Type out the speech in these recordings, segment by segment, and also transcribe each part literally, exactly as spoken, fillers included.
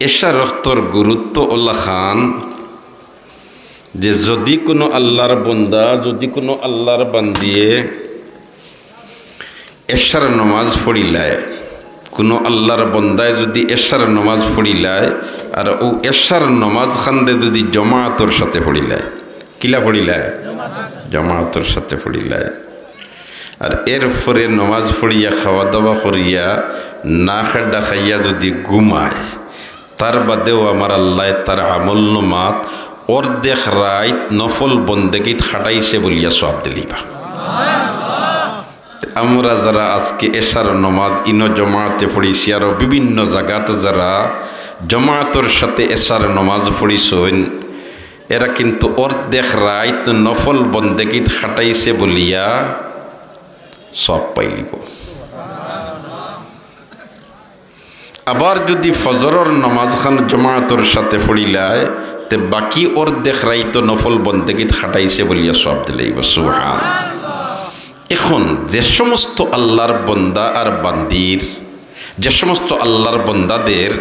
এশার অক্তর গুরুত্ব অলাখান যে যুদি কুনু আল্লার বন্দা, যুদি কুনু আল্লার বান্দিয়ে এশার নমাজ পড়িলায়, কুনু আল্লার বন্দায় যুদি এশার নমাজ পড়িলায়, আর অউ এশার নমাজ খানরে যুদি জমাতর সাথে পড়িলায়, কিলা পড়িলায়? জমাতর সাথে পড়িলায়। আর এরপরে নমাজ পড়িয়া, খাওয়া দাওয়া করিয়া, না খেডা খাইয়া যুদি ঘুমায়, তার বাদেও আমার আল্লায় তার আমল নামাত অর্ধেক রাইত নফল বন্দেগিত খাটাইছে বলিয়া সওয়াব দিলাইবা। আমরা যারা আজকে এশার নমাজ ইনো জমাতে পড়িছি, আরো বিভিন্ন জাগাত যারা জমাতর সাথে এশার নমাজ পড়িছইন, এরা কিন্তু অর্ধেক রাইত নফল বন্দেগিত খাটাইছে বলিয়া সওয়াব পাইলিব। আবার যুদি ফজরর নমাজ খান জমাতর সাথে পড়িলায়, তে বাকি অর্ধেক রাইত নফল বন্দেগিত খাটাইছে বলিয়া সওয়াব দিলাইবা। সুবহান। এখন যে সমস্ত আল্লার বন্দা আর বান্দির, যে সমস্ত আল্লার বন্দাদের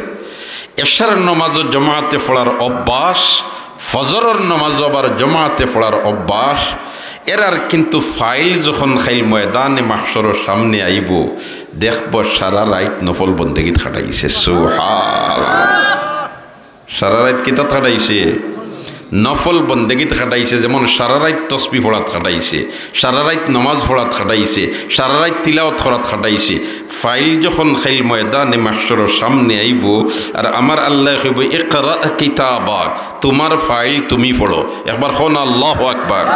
এশার নমাজও জমাতে পড়ার অভ্যাস, ফজরর নমাজও আবার জমাতে পড়ার অভ্যাস, এরার কিন্তু ফাইল যখন খাইল ময়দানে মাহশরর সামনে আইবো, দেখবো সারা রাইত নফল বন্দেগিত খাটাইছে। সুবহান। সারা রাইত কিতাত খাটাইছে? নফল বন্দেগিত খাটাইছে। যেমন সারা রাইত তসবি পড়াত খাটাইছে, সারা রাইত নমাজ পড়াত খাটাইছে, সারা রাইত তিলাওয়াত করাত খাটাইছে। ফাইল যখন খাইল ময়দানে মাহশরর সামনে আইবো, আর আমার আল্লায় কইবো, "ইকরা কিতাবাক", তুমার ফাইল তুমি পড়ো। একবার কও না, আল্লাহু আকবার।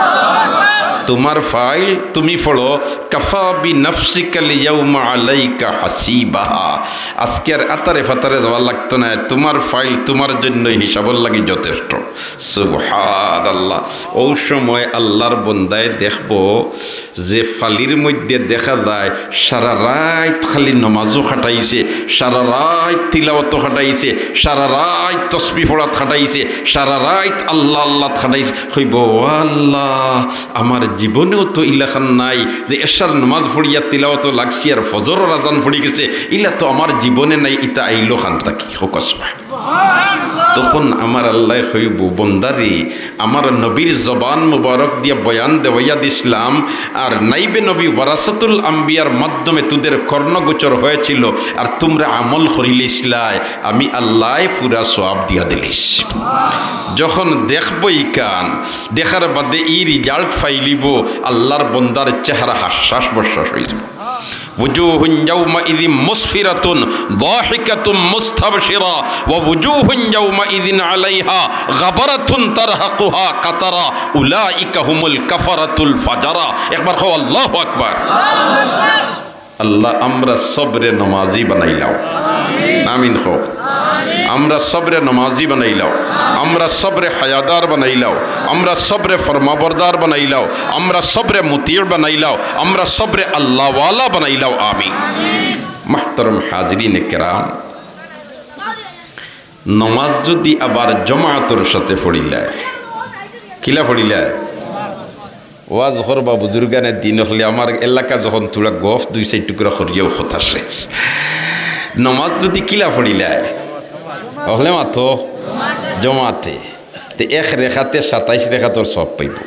তুমার ফাইল তুমি পড়ো। "কাফা বিনাফসিকাল ইয়াউমা আলাইকা হাসিবা।" আজকে আর আতারে ফাতারে যাওয়া লাগতো নায়, তুমার ফাইল তুমার জন্য হিসাবর লাগি যথেষ্ট। সুবহানাল্লাহ। অউ সময় আল্লার বন্দায় দেখবো যে ফাইলর মধ্যে দেখা যায় সারা রাইত খালি নমাজও খাটাইছে, সারা রাইত তিলাওয়াতও খাটাইছে, সারা রাইত তসবি পড়াত খাটাইছে, সারা রাইত আল্লাহ আল্লাত খাটাইছে। কইবো, "ও আল্লাহ, আমার জীবনেও তো ইলাখান নাই যে এশার নমাজ পড়িয়া তিলাওয়াতও লাগছি আর ফজরর আজান পড়ি গেছে, ইলা তো আমার জীবনে নাই, ইতা আইলো খান থাকি?" কউক্কা সুবহান। তখন আমার আল্লায় কইবো, "বন্দারে, আমার নবীর জবান মুবারক দিয়া বয়ান দেওয়াইয়া দিছলাম, আর নাইবে নবী ওয়ারাসাতুল আম্বিয়ার মাধ্যমে তোদের কর্ণগোচর হয়েছিল, আর তুমরা আমল করিলিছলায়, আমি আল্লায় পুরা সওয়াব দিয়া দিলিছি।" যখন দেখবো ইখান, দেখার বাদে ই result পাইলিবো, আল্লার বন্দার চেহারা হাস্যাস বস্যাস অইযিবো। وجوه يومئذ مسفرة ضاحكة مستبشرة ووجوه يومئذ عليها غبرة ترهقها قترة أولئك هم الكفرة الفجرة। একবার কও আল্লাহু আকবার। আল্লাহ, আমরা সবরে নমাজি বানাইলাও। আমিন কও। আমরা সবরে নমাজি বানাইলাও, আমরা সবরে হায়াদার বানাইলাও, আমরা সবরে ফরমাবরদার বানাইলাও, আমরা সবরে মুতির বানাইলাও, আমরা সবরে আল্লাহওয়ালা বানাইলাও। আমিন। মুহতারাম হাজিরিনে কেরাম, নমাজ যুদি আবার জমাতর সাথে পড়িলায়, কিলা পড়িলায়? ওয়াজ করবা বুজুর্গানে দিন অকলে, আমার এলাকা যখন থুড়া গফ দুই চাইর টুকরা করিয়াও কথা শেষ। নমাজ যুদি কিলা পড়িলায়, অকলে মাতো জমাতে, তে এক রেখাতে সাতাইশ রেখাতর সওয়াব পাইবো।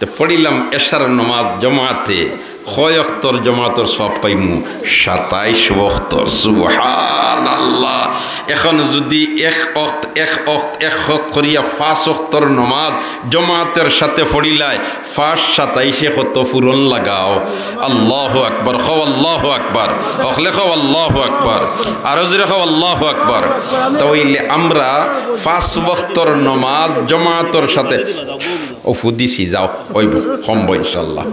তে পড়িলাম এশার নমাজ জমাতে, কয় অক্তর জমাতর সওয়াব পাইমু? সাতাইশ অক্তর। সুবহানাল্লাহ। এখন যুদি এক অক্ত, এক অক্ত, এক অক্ত করিয়া পাঁচ অক্তর নমাজ জমাতর সাথে পড়িলায়, পাঁচ সাতাইশে কত? পূরণ লাগাও। আল্লাহু আকবার। কও আল্লাহু আকবার। অকলে কও আল্লাহু আকবার। আরো জোরে কও আল্লাহু আকবার। তা অইলে আমরা পাঁচ অক্তর নমাজ জমাতর সাথে, ও ফুদিছি, যাও, অইবো, কমবো ইনশাআল্লাহ।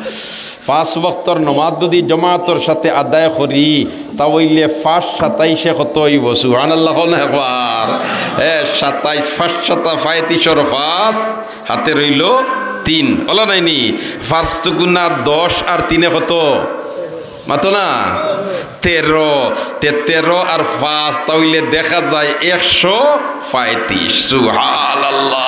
পাঁচ ওয়াক্তর নমাজ যুদি জমাতর সাথে আদায় করি, তা অইলে পাঁচ সাতাইশে কত অইবো? সুবহানাল্লাহ কও না একবার। এ, সাতাইশ, পাঁচ সাতা পঁয়ত্রিশর পাঁচ, হাতে রইলো তিন। অলা নায়নি? পাঁচ দুগুণা দশ আর তিনে কত? মাতো না? তেরো। তে তেরো আর পাঁচ, তা অইলে দেখা যায় একশো পঁয়ত্রিশ। সুবহানাল্লাহ।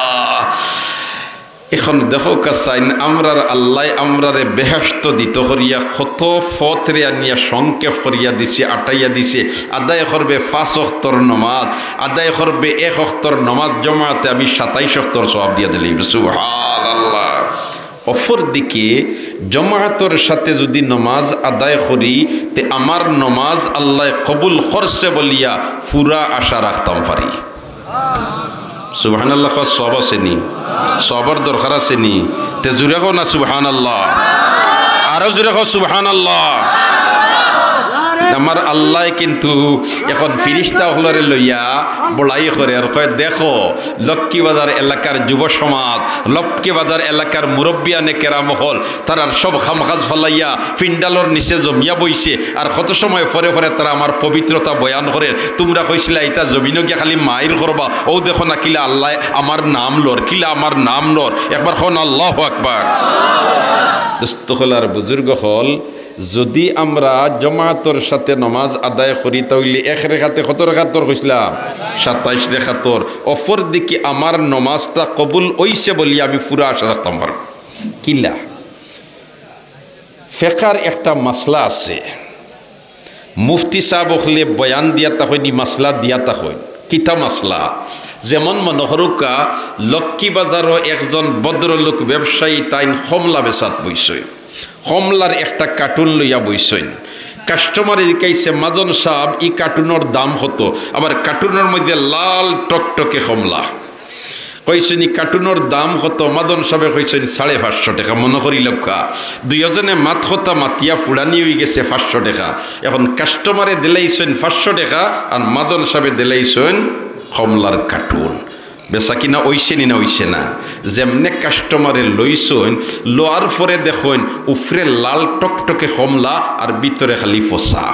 এখন দেখো কাছাইন, আমরার আল্লায় আমরারে বেহেশত দিতো করিয়া কত পথরে আনিয়া সংক্ষেপ করিয়া দিছে, আটাইয়া দিছে। আদায় করবে পাঁচ অক্তর নমাজ, আদায় করবে এক অক্তর নমাজ জমাতে, আমি সাতাইশ অক্তর সওয়াব দিয়া দিলাইমু। সুবহানাল্লাহ। অপরদিকে জমাতর সাথে যুদি নমাজ আদায় করি, তে আমার নমাজ আল্লায় কবুল করছে বলিয়া পুরা আশা রাখতাম পারি। সুবহানাল্লাহ কওয়ার সওয়াব আছে নি? সওয়াবর দরকার আছে নি? তে জুরে কও না সুবহানাল্লাহ, আরো জুরে কও সুবহানাল্লাহ। আমার আল্লায় কিন্তু এখন ফিরিস্তা অকলরে লইয়া বড়াই করের, আর কয়, "দেখো, লক্ষ্মীবাজার এলাকার যুব সমাজ, লক্ষ্মীবাজার এলাকার মুরব্বিয়ানে কেরাম অকল, তারার সব কামকাজ ফালাইয়া পিন্ডালর নিচে জমিয়া বইছে, আর কত সময় পরে পরে তারা আমার পবিত্রতা বয়ান করের। তুমরা কইছিলা ইতা জমিনো গিয়া খালি মাইর করবা, অউ দেখো না কিলা আল্লায় আমার নাম লর, কিলা আমার নাম লর।" একবার কও না আল্লাহু আকবার। দোস্ত অকল আর বুজুর্গ অকল, যুদি আমরা জমাতর সাথে নমাজ আদায় করি, তা অইলে এক রেখাতে কত রেখাত কইছিলাম? সাতাইশ রেখাতর। অপরদিকে আমার নমাজটা কবুল অইছে বলিয়া আমি পুরা আশা রাখতাম পারি। কিলা? ফেকার একটা মাসলা আছে, মুফতি সাব অকলে বয়ান দিয়া থাকইন, ই মাসলা দিয়া থাকইন। কিতা মাসলা? যেমন মনো করউক্কা, লক্ষ্মীবাজারো একজন ভদ্রলোক ব্যবসায়ী, তাইন কমলা বেচাত বইছইন। কমলার একটা কার্টুন লইয়া বইছইন। কাস্টমারে জিকাইছে, "মাজন সাব, ই কার্টুনর দাম কত?" আবার কার্টুনর মধ্যে লাল টকটকে কমলা। কইছইন, "ই কার্টুনর দাম কত?" মাজন সাবে কইছইন, "সাড়ে পাঁচশো টেকা।" মনো করিলাউক্কা, দুইওজনে মাত-কথা মাতিয়া ফুড়ানি অইগেছে পাঁচশো টেকা। এখন কাস্টমারে দিলাইছইন পাঁচশো টেকা, আর মাজন সাবে দিলাইছইন কমলার কার্টুন। বেচাকিনা অইছে নি না অইছে না? যেমনে কাস্টমারে লইছইন, লওয়ার পরে দেখইন উপরে লাল টকটকে কমলা আর ভিতরে খালি ফসা।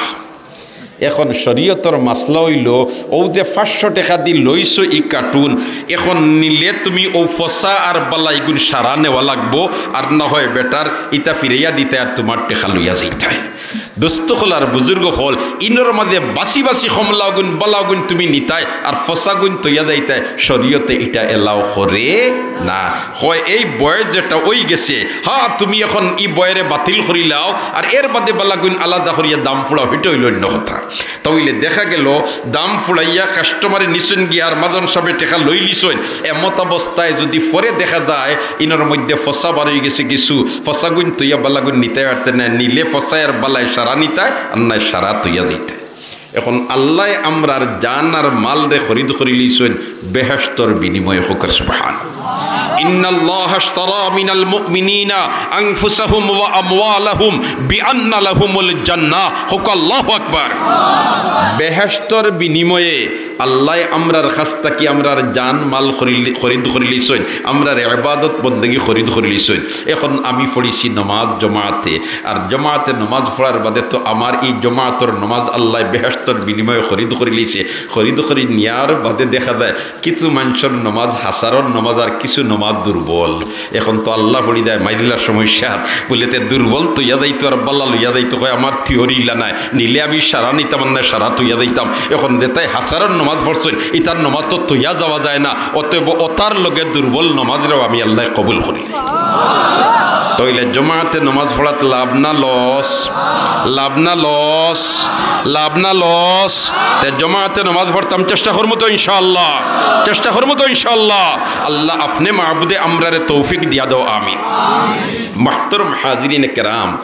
এখন শরীয়তর মাসলা অইলো, অউ যে পাঁচশো টেকা দি লইছো ই কার্টুন, এখন নিলে তুমি অউ ফসা আর বালা ইগুন সারা নেওয়া লাগবো, আর না হয় বেটার ইতা ফিরাইয়া দিতায় আর তুমার টেকা লইয়া যাইতায়। দোস্ত অকল আর বুজুর্গ অকল, ইনর মাঝে বাছি বাছি কমলা অগুন, বালা অগুন তুমি নিতায়, আর ফসা অগুন থইয়া যাইতায়, শরীয়তে ইটা allow করে না। কয়, "এই বয়স যেটা অইগেছে, হ্যাঁ, তুমি এখন ই বয়রে বাতিল করিলাও, আর এর বাদে বালা অগুন আলাদা করিয়া দাম ফুড়াও, ইটা অইলো অইন্য কথা।" তা অইলে দেখা গেলো, দাম ফুড়াইয়া কাস্টমারে নিছইন গিয়া আর মাজন সাবে টেকা লইলিছইন, এমত অবস্থায় যুদি পরে দেখা যায় ইনর মধ্যে ফসা বার অইগেছে কিছু, ফসা অগুন থইয়া বালা অগুন নিতায় পারতায় না, নিলে ফসায় আর বালায় সারা নিতায়, আর নায় সারা থইয়া যাইতায়। এখন আল্লায় আমরার জান আর মালরে খরিদ করিলিছইন বেহেশতর বিনিময়ে। কউক্কা সুবহান। ইন্নাল্লাহা আশতারা মিনাল মুমিনিনা আনফুসাহুম ওয়া আমওয়ালাহুম বিআন্না লাহুমুল জান্নাহ। কউক্কা আল্লাহু আকবার। বেহেশতর বিনিময়ে আল্লায় আমরার কাছ থাকি আমরার জান মাল খরিল-, খরিদ করিলিছইন, আমরার ইবাদত বন্দেগি খরিদ করিলিছইন। এখন আমি পড়ছি নমাজ জমাতে, আর জমাতে নমাজ পড়ার বাদে তো আমার ই জমাতর নমাজ আল্লায় বেহেশতর বিনিময়ে খরিদ করিলিছে। খরিদ করি নিয়ার বাদে দেখা যায় কিছু মানষর নমাজ হাছারর নমাজ আর কিছু নমাজ দুর্বল। এখন তো আল্লাহ পড়ি দেয় মাইদিলার সমস্যা, বুলে তে দুর্বল থইয়া যাইতো আর বালা লইয়া যাইতো, কয় আমার থিওরি ইলা নায়, নিলে আমি সারা নিতাম আর নায় সারা থইয়া যাইতাম। এখন যেতায় হাছারর নমাজ পড়ছইন, ইতার নমাজ তো থইয়া যাওয়া যায় না, অতএব অতার লগে দুর্বল নমাজরেও আমি আল্লায় কবুল করি। তা অইলে জমাতে নমাজ পড়াত লাভ না লস? লাভ না লস? লাভ না লস? তে জমাতে নমাজ পড়তাম চেষ্টা করমু তো ইনশাআল্লাহ, চেষ্টা করমু তো ইনশাআল্লাহ। আল্লাহ আপনে মাবুদে আমরারে তৌফিক দিয়া দেও, আমিন। মুহতারাম হাজিরিনে কেরাম,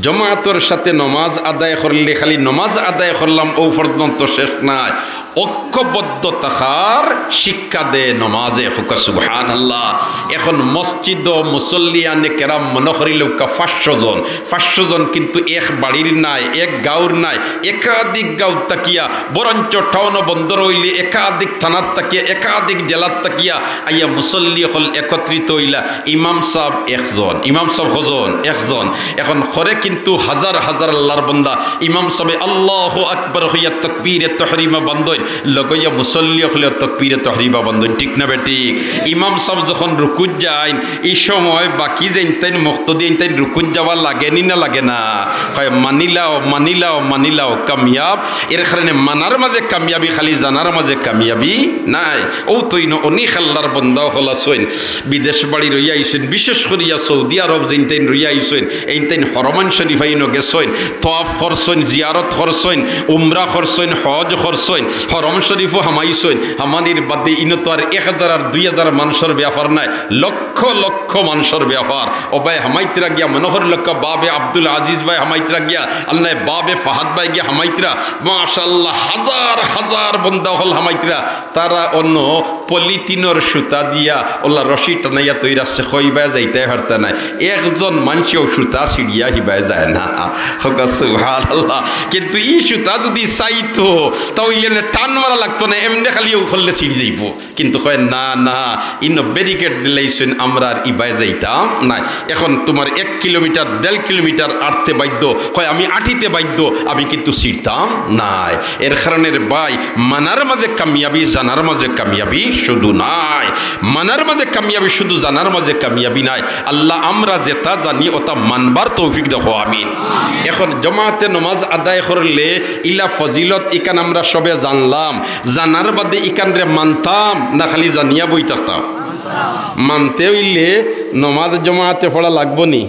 জমাতর সাথে নমাজ আদায় করলে খালি নমাজ আদায় করলাম অউ পর্যন্ত শেষ নায়, ঐক্যবদ্ধ থাকার শিক্ষা দেয় নমাজে। কউক্কা সুবহানাল্লাহ। এখন মসজিদো মুসল্লিয়ানে কেরাম মনো করিলাউক্কা পাঁচশো জন, পাঁচশো জন কিন্তু এক বাড়ির নায়, এক গাঁওর নায়, একাধিক গাঁও থাকিয়া, বরঞ্চ টাউনো বন্দর অইলে একাধিক থানার থাকিয়া, একাধিক জেলার থাকিয়া আইয়া মুসল্লি অকল একত্রিত অইলা। ইমাম সাব একজন, ইমাম সাব কয়জন? একজন। এখন ঘরে কিন্তু হাজার হাজার আল্লাহর বান্দা। ইমাম সাবে আল্লাহু আকবার কইয়া তাকবীরে তাহরিমা বান্ধইন, লগইয়া মুসল্লি অকলেও তকবীরে তহরিমা বান্ধইন, ঠিক না বেঠিক? ইমাম সাব যখন রুকুত যাইন, ই সময় বাকি যেইনতাইন মুক্তাদি এইনতাইন রুকুত যাওয়া লাগেনি না লাগে না? কয়, "মানিলাও, মানিলাও, মানিলাও, কামিয়াব।" এর কারণে মানার মাঝে কামিয়াবি, খালি জানার মাঝে কামিয়াবি নাই। অউ তো ইনো অনেক আল্লার বন্দা অকল আছইন, বিদেশ বাড়ি রইয়া আইছইন, বিশেষ করিয়া সৌদি আরব যেইনতাইন রইয়া আইছইন, এইনতাইন হরমাইন শরীফ আইনো গেছইন, তওয়াফ করছইন, জিয়ারত করছইন, উমরা করছইন, হজ করছইন, হরম শরীফও হামাইছইন। হামানির বাদে ইনো তো আর এক হাজার আর দুই হাজার মানষর ব্যাপার নায়, লক্ষ লক্ষ মানষর ব্যাপার। ও ভাই হামাইতরা গিয়া মনে করি লক্ষ বাবে আব্দুল আজিজ ভাই হামাইতরা গিয়া, আল্লাহ বাবে ফাহাদ ভাই গিয়া হামাইতরা, মাশাআল্লাহ, হাজার হাজার বন্দা অকল হামাইতরা। তারা অন্য পলিথিনর সুতা দিয়া ওলা রশি টানাইয়া তৈরি আছে, কইবায় যাইতায় পারতা নায়। একজন মানষেও সুতা ছিড়িয়া হিবায় যায় না। কউক্কা সুবহানাল্লাহ। কিন্তু ই সুতা যুদি চাইতো, তা অইলে না টান মারা লাগতো না, এমনে খালি অউ করলে ছিড়ি যাইবো। কিন্তু কয়, "না, না, ইনো ব্যারিকেড দিলাইছইন, আমরা আর ইবায় যাইতাম নায়। এখন তুমার এক কিলোমিটার, দেড় কিলোমিটার আটতে বাধ্য।" কয়, "আমি আটিতে বাধ্য, আমি কিন্তু ছিড়তাম নায়।" এর কারণে রে ভাই, মানার মাঝে কামিয়াবি, জানার মাঝে কামিয়াবি শুধু নায়। মানার মাঝে কামিয়াবি শুধু, জানার মাঝে কামিয়াবি নায়। আল্লাহ, আমরা যেটা জানি ওটা মানবার তৌফিক দেখো, আমিন। এখন জমাতে নমাজ আদায় করলে ইলা ফজিলত ইখান আমরা সবে জানলাম, জানার বাদে ইখানরে মানতাম না খালি জানিয়া বই থাকতাম? মানতে অইলে নমাজ জমাতে পড়া লাগবো নি?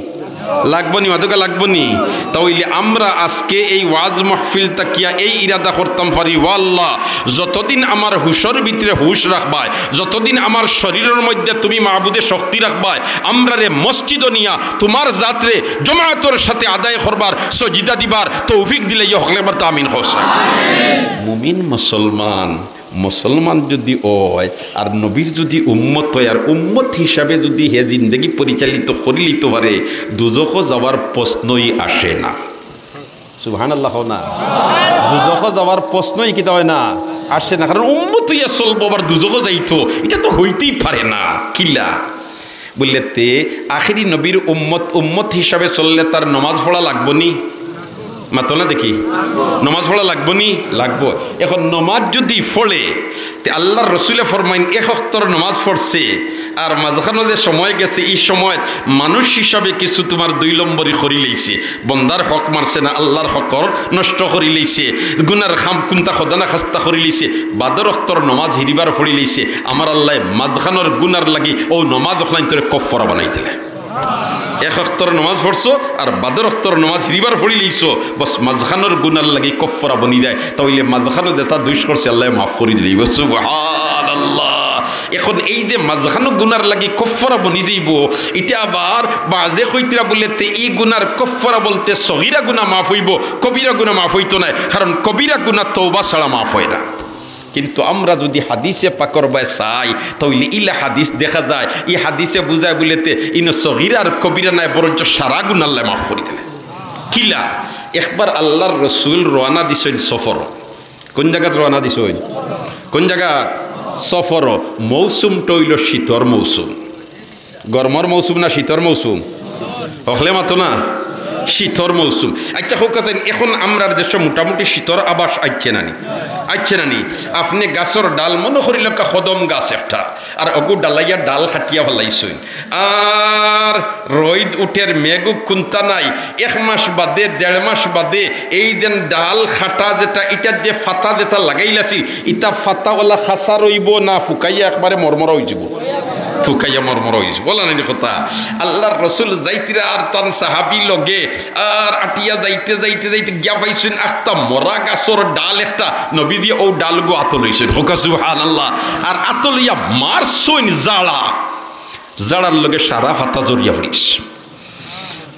লাগবো নি? মাতুক্কা লাগবো নি? তা অইলে আমরা আজকে এই ওয়াজ মাহফিল থাকিয়া এই ইরাদা করতাম পারি, "ও আল্লাহ, যতদিন আমার হুশর ভিতরে হুশ রাখবায়, যতদিন আমার শরীরর মধ্যে তুমি মাবুদে শক্তি রাখবায়, আমরারে মসজিদো নিয়া তুমার জাতরে জমাতর সাথে আদায় করবার, সজিদা দিবার তৌফিক দিলাইও।" হকলে একবার তো আমিন কউক্কা। মুমিন মুসলমান, মুসলমান যুদি অয় আর নবীর যুদি উম্মত অয় আর উম্মত হিসাবে যুদি হে জিন্দেগি পরিচালিত করিলিতো পারে, দুজখো যাওয়ার প্রশ্নই আসে না। সুবহানাল্লাহ কও না। দুজখো যাওয়ার প্রশ্নই কিতা অয় না? আসে না। কারণ উম্মত অইয়া চলবো আবার দুজখো যাইতো, ইটা তো অইতেই পারে না। কিলা? বুলে তে আখেরি নবীর উম্মত, উম্মত হিসাবে চললে তার নমাজ পড়া লাগবো নি? মাতো না দেখি। নমাজ পড়া লাগবো নি? লাগবো। এখন নমাজ যুদি পড়ে, তে আল্লার রসুলে ফরমাইন, এক অক্তর নমাজ পড়ছে, আর মাঝখানো যে সময় গেছে, ই সময়ত মানুষ হিসাবে কিছু তুমার দুই লম্বরি করিলাইছে, বন্দার হক মারছে না, আল্লার হকর নষ্ট করিলাইছে, গুনার কাম কুন্তা খোদা না খাস্তা করিলাইছে, বাদর অক্তর নমাজ হিরিবার পড়িলাইছে, আমার আল্লায় মাঝখানোর গুনার লাগি অউ নমাজ অকলাইন্তরে কফফারা বানাই দিলে। এক অক্তর নমাজ পড়ছো আর বাদর অক্তর নমাজ হিরিবার পড়িলাইছো, বস মাঝখানোর গুনার লাগি কফফারা বনি যায়। তা অইলে মাঝখানো যেটা দুষ করছে আল্লায় মাফ করি দিলাইবো। সুবহানাল্লাহ। এখন এই যে মাঝখানো গুনার লাগি কফফারা বনি যাইবো, ইটা আবার বাজে কইতরা বুলে তে ই গুনার কফফারা বলতে সগিরা গুনা মাফ অইবো, কবিরা গুনা মাফ অইতো নায়, কারণ কবিরা গুনা তওবা ছাড়া মাফ অয় না। কিন্তু আমরা যুদি হাদিসে পাকর বায় চাই, তা অইলে ইলা হাদিস দেখা যায়, ই হাদিসে বুঝায় বুলে তে ইনো সগিরা আর কবিরা নায়, বরঞ্চ সারা গুনা আল্লায় মাফ করি দিলে। কিলা? একবার আল্লার রসুল রওয়ানা দিছইন সফর। কুন জাগাত রওয়ানা দিছইন? কুন জাগাত? সফর। মৌসুমটা অইলো শীতর মৌসুম। গরমর মৌসুম না শীতর মৌসুম? হকলে মাতো না? শীতর মৌসুম। আইচ্ছা, কউক্কা চাইন, এখন আমরার দেশো মোটামুটি শীতর আভাস আইছে না নি? আইছে না নি? আপনে গাছর ডাল, মনো করিলাউক্কা কদম গাছ একটা, আর অগু ডালাইয়া ডাল কাটিয়া ফালাইছইন, আর রইদ উঠের, মেঘ কুন্তা নাই, এক মাস বাদে, দেড় মাস বাদে এই যেন ডাল কাটা যেটা, ইটার যে ফাতা যেটা লাগাইলাছিল, ইটা ফাতা অলা খাসা রইবো না ফুকাইয়া একবারে মরমরা অইযিবো? ফুকাইয়া মরমরা অইযিবো। বলা নানি কথা? আল্লার রসুল যাইতরা আর তান সাহাবি লগে, আর আটিয়া যাইতে যাইতে যাইতে গিয়া পাইছইন আখতা মরা গাছর ডাল একটা, নবীজিয়ে অউ ডালগু আতো লইছইন। কউক্কা সুবহানাল্লাহ। আর আতো লইয়া মারছইন জাড়া, জাড়ার লগে সারা ফাতা ঝরিয়া পড়িছে।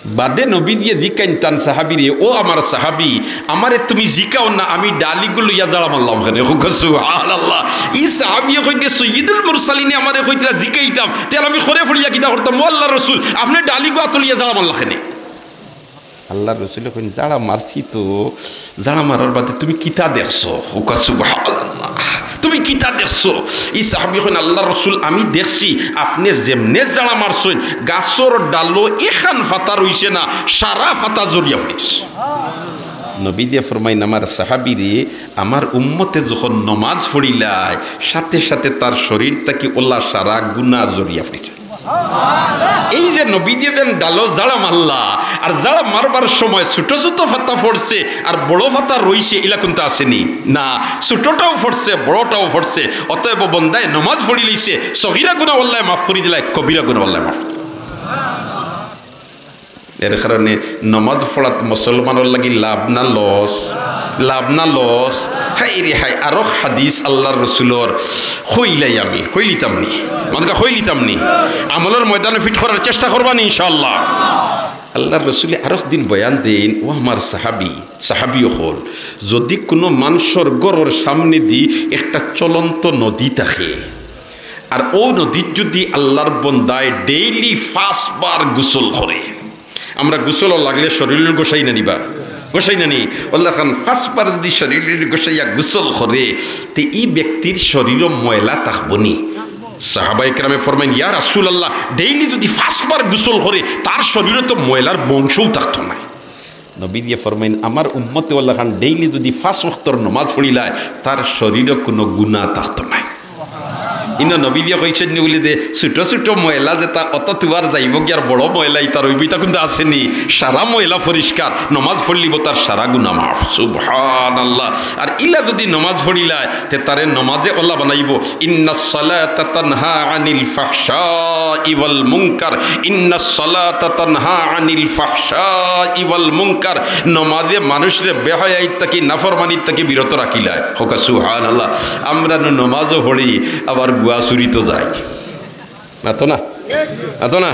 বাদে নবীজিয়ে জিকাইন তান সাহাবিরে, "ও আমার সাহাবি, আমারে তুমি জিকাও না, আমি ডালিগু লইয়া জাড়া মারলাম কেনে?" কউক্কা সুবহানাল্লাহ। ই সাহাবিয়ে কইন, "সৈয়দুল মুরসালিনে আমারে কইতরা জিকাইতাম, তে আমি খরে পড়িয়া কিতা করতাম? ও আল্লার রসুল, আপনে ডালিগু আতো লইয়া জাড়া মারলা কেনে?" আল্লার রসুলে কইন, "জাড়া মারছি তো, জাড়া মারার বাদে তুমি কিতা দেখছো?" কউক্কা সুবহানাল্লাহ। "তুমি কিতা দেখছো?" ই সাহাবি কইন, "আল্লার রসুল, আমি দেখছি আপনে যেমনে জাড়া মারছইন, গাছর ডালো এখান ফাতা রইছে না, সারা ফাতা ঝরিয়া পড়িছে।" নবী দিয়া ফরমাইন, "আমার সাহাবীরে, আমার উম্মতে যখন নমাজ পড়িলায়, সাথে সাথে তার শরীর থাকি অলা সারা গুনা ঝরিয়া পড়ি যায়।" এই যে নবী দিয়া যেন ডালো ঝাড়া মারলা, আর ঝাড়া মারবার সময় ছোট ছোট ফাতা পড়ছে আর বড় ফাতা রইছে, ইলা কুন্তা আছে নি? না, ছোটটাও পড়ছে, বড়টাও পড়ছে। অতএব বন্দায় নমাজ পড়ি লইছে, সগিরা গুনা আল্লায় মাফ করি দিলায়, কবিরা গুনা আল্লায় মাফ করি দিলায়। এর কারণে নমাজ পড়াত মুসলমানর লাগি লাভ না লস? লাভ না লস? হায় রে হায়, আরো হাদিস আল্লার রসুলর কইলাই আমি, কইলিতাম নি? মানকা কইলিতাম নি? আমলর ময়দানো ফিট করার চেষ্টা করবা নি ইনশাআল্লাহ? আল্লার রসুলে আরো দিন বয়ান দেইন, ও আমার সাহাবী, সাহাবী অকল, যদি কুনু মানষর ঘরর সামনেদি একটা চলন্ত নদী থাকে, আর অউ নদীত যদি আল্লার বন্দায় ডেইলি পাঁচবার গোসল করে, আমরা গোসল লাগলে শরীর গোসাই না নি বা? গোসাই না নি? অলাখান পাঁচবার যদি শরীর গোসাইয়া গোসল করে, তে ই ব্যক্তির শরীরও ময়লা থাকবো নি? সাহাবায়ে কেরামে ফরমাইন, "ইয়া রাসূলুল্লাহ, ডেইলি যদি পাঁচবার গোসল করে, তার শরীরও তো ময়লার বংশও থাকতো নায়।" নবী দিয়া ফরমাইন, "আমার উম্মতে অলাখান ডেইলি যদি পাঁচ ওয়াক্তর নমাজ পড়িলায়, তার শরীরও কুনু গুনা থাকতো নায়।" ইনো নবী দিয়া কইছইন নি বুলি যে ছোট ছোট ময়লা যেতা অতা তুয়ার যাইবো গিয়া, আর বড় ময়লা ইতা রইবো, ইতা কুন্তা আছে নি? সারা ময়লা পরিষ্কার, নমাজ পড়লিবো তার সারা গুনা মাফ। সুবহানাল্লাহ। আর ইলা যদি নমাজ পড়িলায়, তে তারে নমাজে অলা বানাইবো, "ইন্নাস সালাতা তানহা আনিল ফাহশাই ওয়াল মুনকার, ইন্নাস সালাতা তানহা আনিল ফাহশাই ওয়াল মুনকার।" নমাজে মানুষরে বেহায়াইত থাকি, নাফরমানিত থাকি বিরত রাখিলায়। কউক্কা সুবহানাল্লাহ। আমরা নু নমাজও পড়ি, আবার গুয়া চুরিত যাই। মাতো না? মাতো না?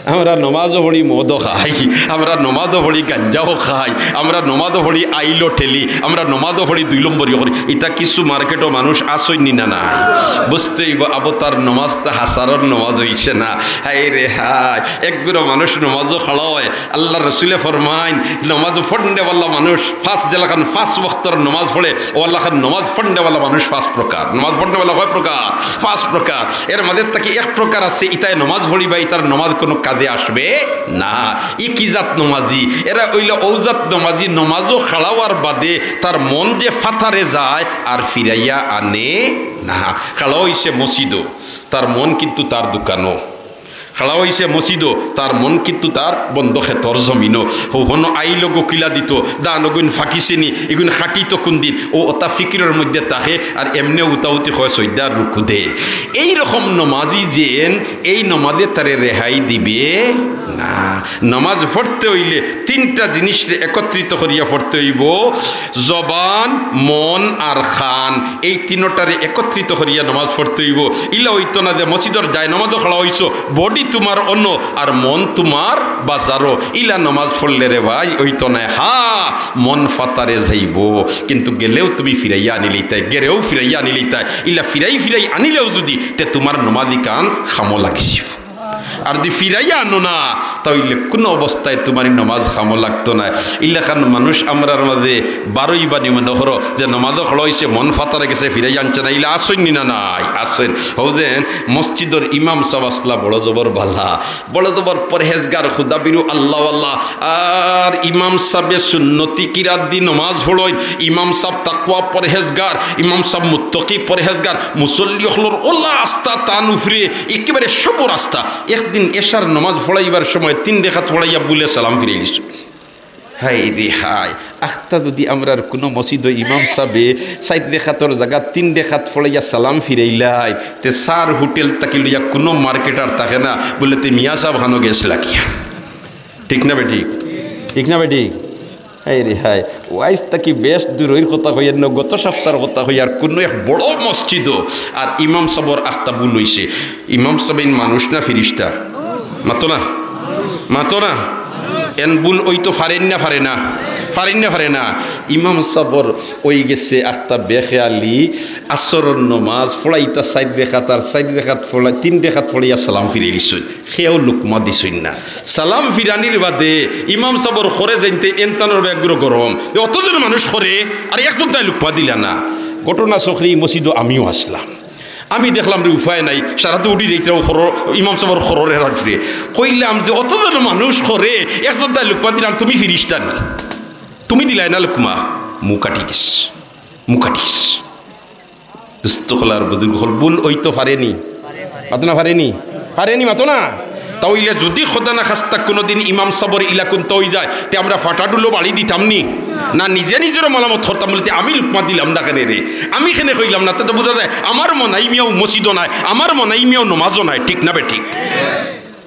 আমরা নমাজও পড়ি, মদও খাই, আমরা নমাজও পড়ি, গাঞ্জাও খাই, আমরা নমাজও পড়ি, আইলও ঠেলি, আমরা নমাজও পড়ি, দুই নম্বরিও করি। ইতা কিছু মার্কেটো মানুষ আছইন নি না নাই? বুঝতে অইবো, আবো তার নমাজটা হাছারর নমাজ অইছে না। হায় রে হায়, এক গুরা মানুষ নমাজও খাড়া অয়, আল্লার রসুলে ফরমাইন, নমাজ পড়নেওয়ালা মানুষ পাঁচ, যেলাখান পাঁচ ওয়াক্তর নমাজ পড়ে, অলাখান নমাজ পড়নেওয়ালা মানুষ পাঁচ প্রকার। নমাজ পড়নেওয়ালা কয় প্রকার? পাঁচ প্রকার। এর মাঝে থাকি এক প্রকার আছে, ইতায় নমাজ পড়িবা, ইতার নমাজ কুনু কাজে আসবে না। ই কি জাত নমাজি? এরা অইলো অউ জাত নমাজি, নমাজও খাড়া অওয়ার বাদে তার মন যে ফাতারে যায় আর ফিরাইয়া আনে না। খাড়া অইছে মসজিদও, তার মন কিন্তু তার দোকানো। খাড়া অইছে মসজিদও, তার মন কিন্তু তার বন্দো খেতর জমিনো। হউ হনো আইল গো কিলা দিতো, ধান অগুইন ফাকিছে নি, ইগুইন কাটিতো কুনদিন, অউ অতা ফিকিরর মধ্যে থাকে, আর এমনে উতাউতি কয় সইজদার রুকু দে। এইরকম নমাজি যেন, এই নমাজে তারে রেহাই দিবে না। নমাজ পড়তে অইলে তিনটা জিনিসরে একত্রিত করিয়া পড়তে অইবো, জবান, মন আর কান, এই তিনোটারে একত্রিত করিয়া নমাজ পড়তে অইবো। ইলা অইতো না যে মসজিদর জায়নমাজও খাড়া অইছো, body তুমার অনো আর মন তুমার বাজারো। ইলা নমাজ পড়লে রে ভাই অইতো নায়। হা, মন ফাতারে যাইবো, কিন্তু গেলেও তুমি ফিরাইয়া আনিলিতায়, গেলেও ফিরাইয়া আনিলিতায়। ইলা ফিরাই ফিরাই আনিলেও যুদি, তে তুমার নমাজ ইখান কামো লাগিযিবো। আর যুদি ফিরাইয়া আনো না, তা অইলে কুনু অবস্থায় তুমার ই নমাজ কামো লাগতো নায়। ইলাখান মানুষ আমরার মাঝে বারইবা নি, মনো করো যে নমাজও খাড়া অইছে, মন ফাতারে গেছে, ফিরাইয়া আনছে না, ইলা আছইন নি না নাই? আছইন। হউ যেন মসজিদর ইমাম সাব আছলা বড় জবর ভালা, বড় জবর পরহেজগার, খুদাবিরু, আল্লাওয়ালা। আর ইমাম সাবে সুন্নতি কিরাত দি নমাজ পড়ইন, ইমাম সাব তাকওয়া পরহেজগার, ইমাম সাব মুত্তাকি পরহেজগার, মুসল্লি অকলর অলা আস্থা তান উপরে, একেবারে সবর আস্থা। একদিন এশার নমাজ পড়াইবার সময় তিন রেকাত পড়াইয়া ভুলে সালাম ফিরাইলিছইন। হায় রে হায়, আখতা যুদি আমরার কুনু মসজিদো ইমাম সাবে চাইর রেকাতর জাগাত তিন রেকাত পড়াইয়া সালাম ফিরাইলায়, তে চার হোটেল থাকি লইয়া কুনু মার্কেট আর থাকে না, বুলে তে মিয়া সাব খানো গেছ লাগিয়া। ঠিক না বেঠিক? ঠিক না বেঠিক? হায় রে হায়, ওয়াইজ থাকি বেশ দূরইর কথা কইয়ার না, গত সপ্তাহর কথা কইয়ার, কুনু এক বড় মসজিদো আর ইমাম সাবর আখতা ভুল অইছে। ইমাম সাব ইন মানুষ না ফিরিস্তা? মাতো না, মাতো না। এন ভুল অইতো ফারের না, ফারে না, ফারের না, ফারে না। ইমাম সাবর অইগেছে আখতা বেখেয়ালি, আসরর নমাজ পড়াইতা চাইর রেকাত, আর চাইর রেকাত পড়া-, তিন রেকাত পড়াইয়া সালাম ফিরাইলিছইন। কেউ লুকমা দিছইন না। সালাম ফিরানির বাদে ইমাম সাবর খরে যাইনতে এনতানর বেগুরো গরম। যে অতজন মানুষ খরে, আর একজনতায় লুকমা দিলা না। ঘটনা চক্রে ই মসজিদো আমিও আছলাম। আমি দেখলাম রে উপায় নাই, সারা তো উঠি যাইতে খরো, ইমাম সাবর খরর হেরার ফিরে। কইলাম যে অতজন মানুষ খরে, একজনতায় লুকমা দিলা না, তুমি ফিরিস্তা নি? তুমি দিলায় না লুকমা, মুখ আটি গেছে, মুখ আটি গেছে। দোস্ত অকল আর বুজুর্গ অকল, ভুল অইতো পারেনি, মাতো না পারেনি, পারেনি, মাতো না। তা অইলে যুদি খোদা না খাস্তা কুনুদিন ইমাম সাবর ইলা কুন্তা অইযায়, তে আমরা ফাটাডুলো বাড়ি দিতাম নি? না নিজে নিজরে মালামত করতাম, বলতে আমি লুকমা দিলাম না কেনে রে, আমি কেনে কইলাম না? তে তো বুঝা যায় আমার মনাই মিয়াও মসজিদও নায়, আমার মনাই মিয়াও নমাজও নায়, ঠিক না বেঠিক?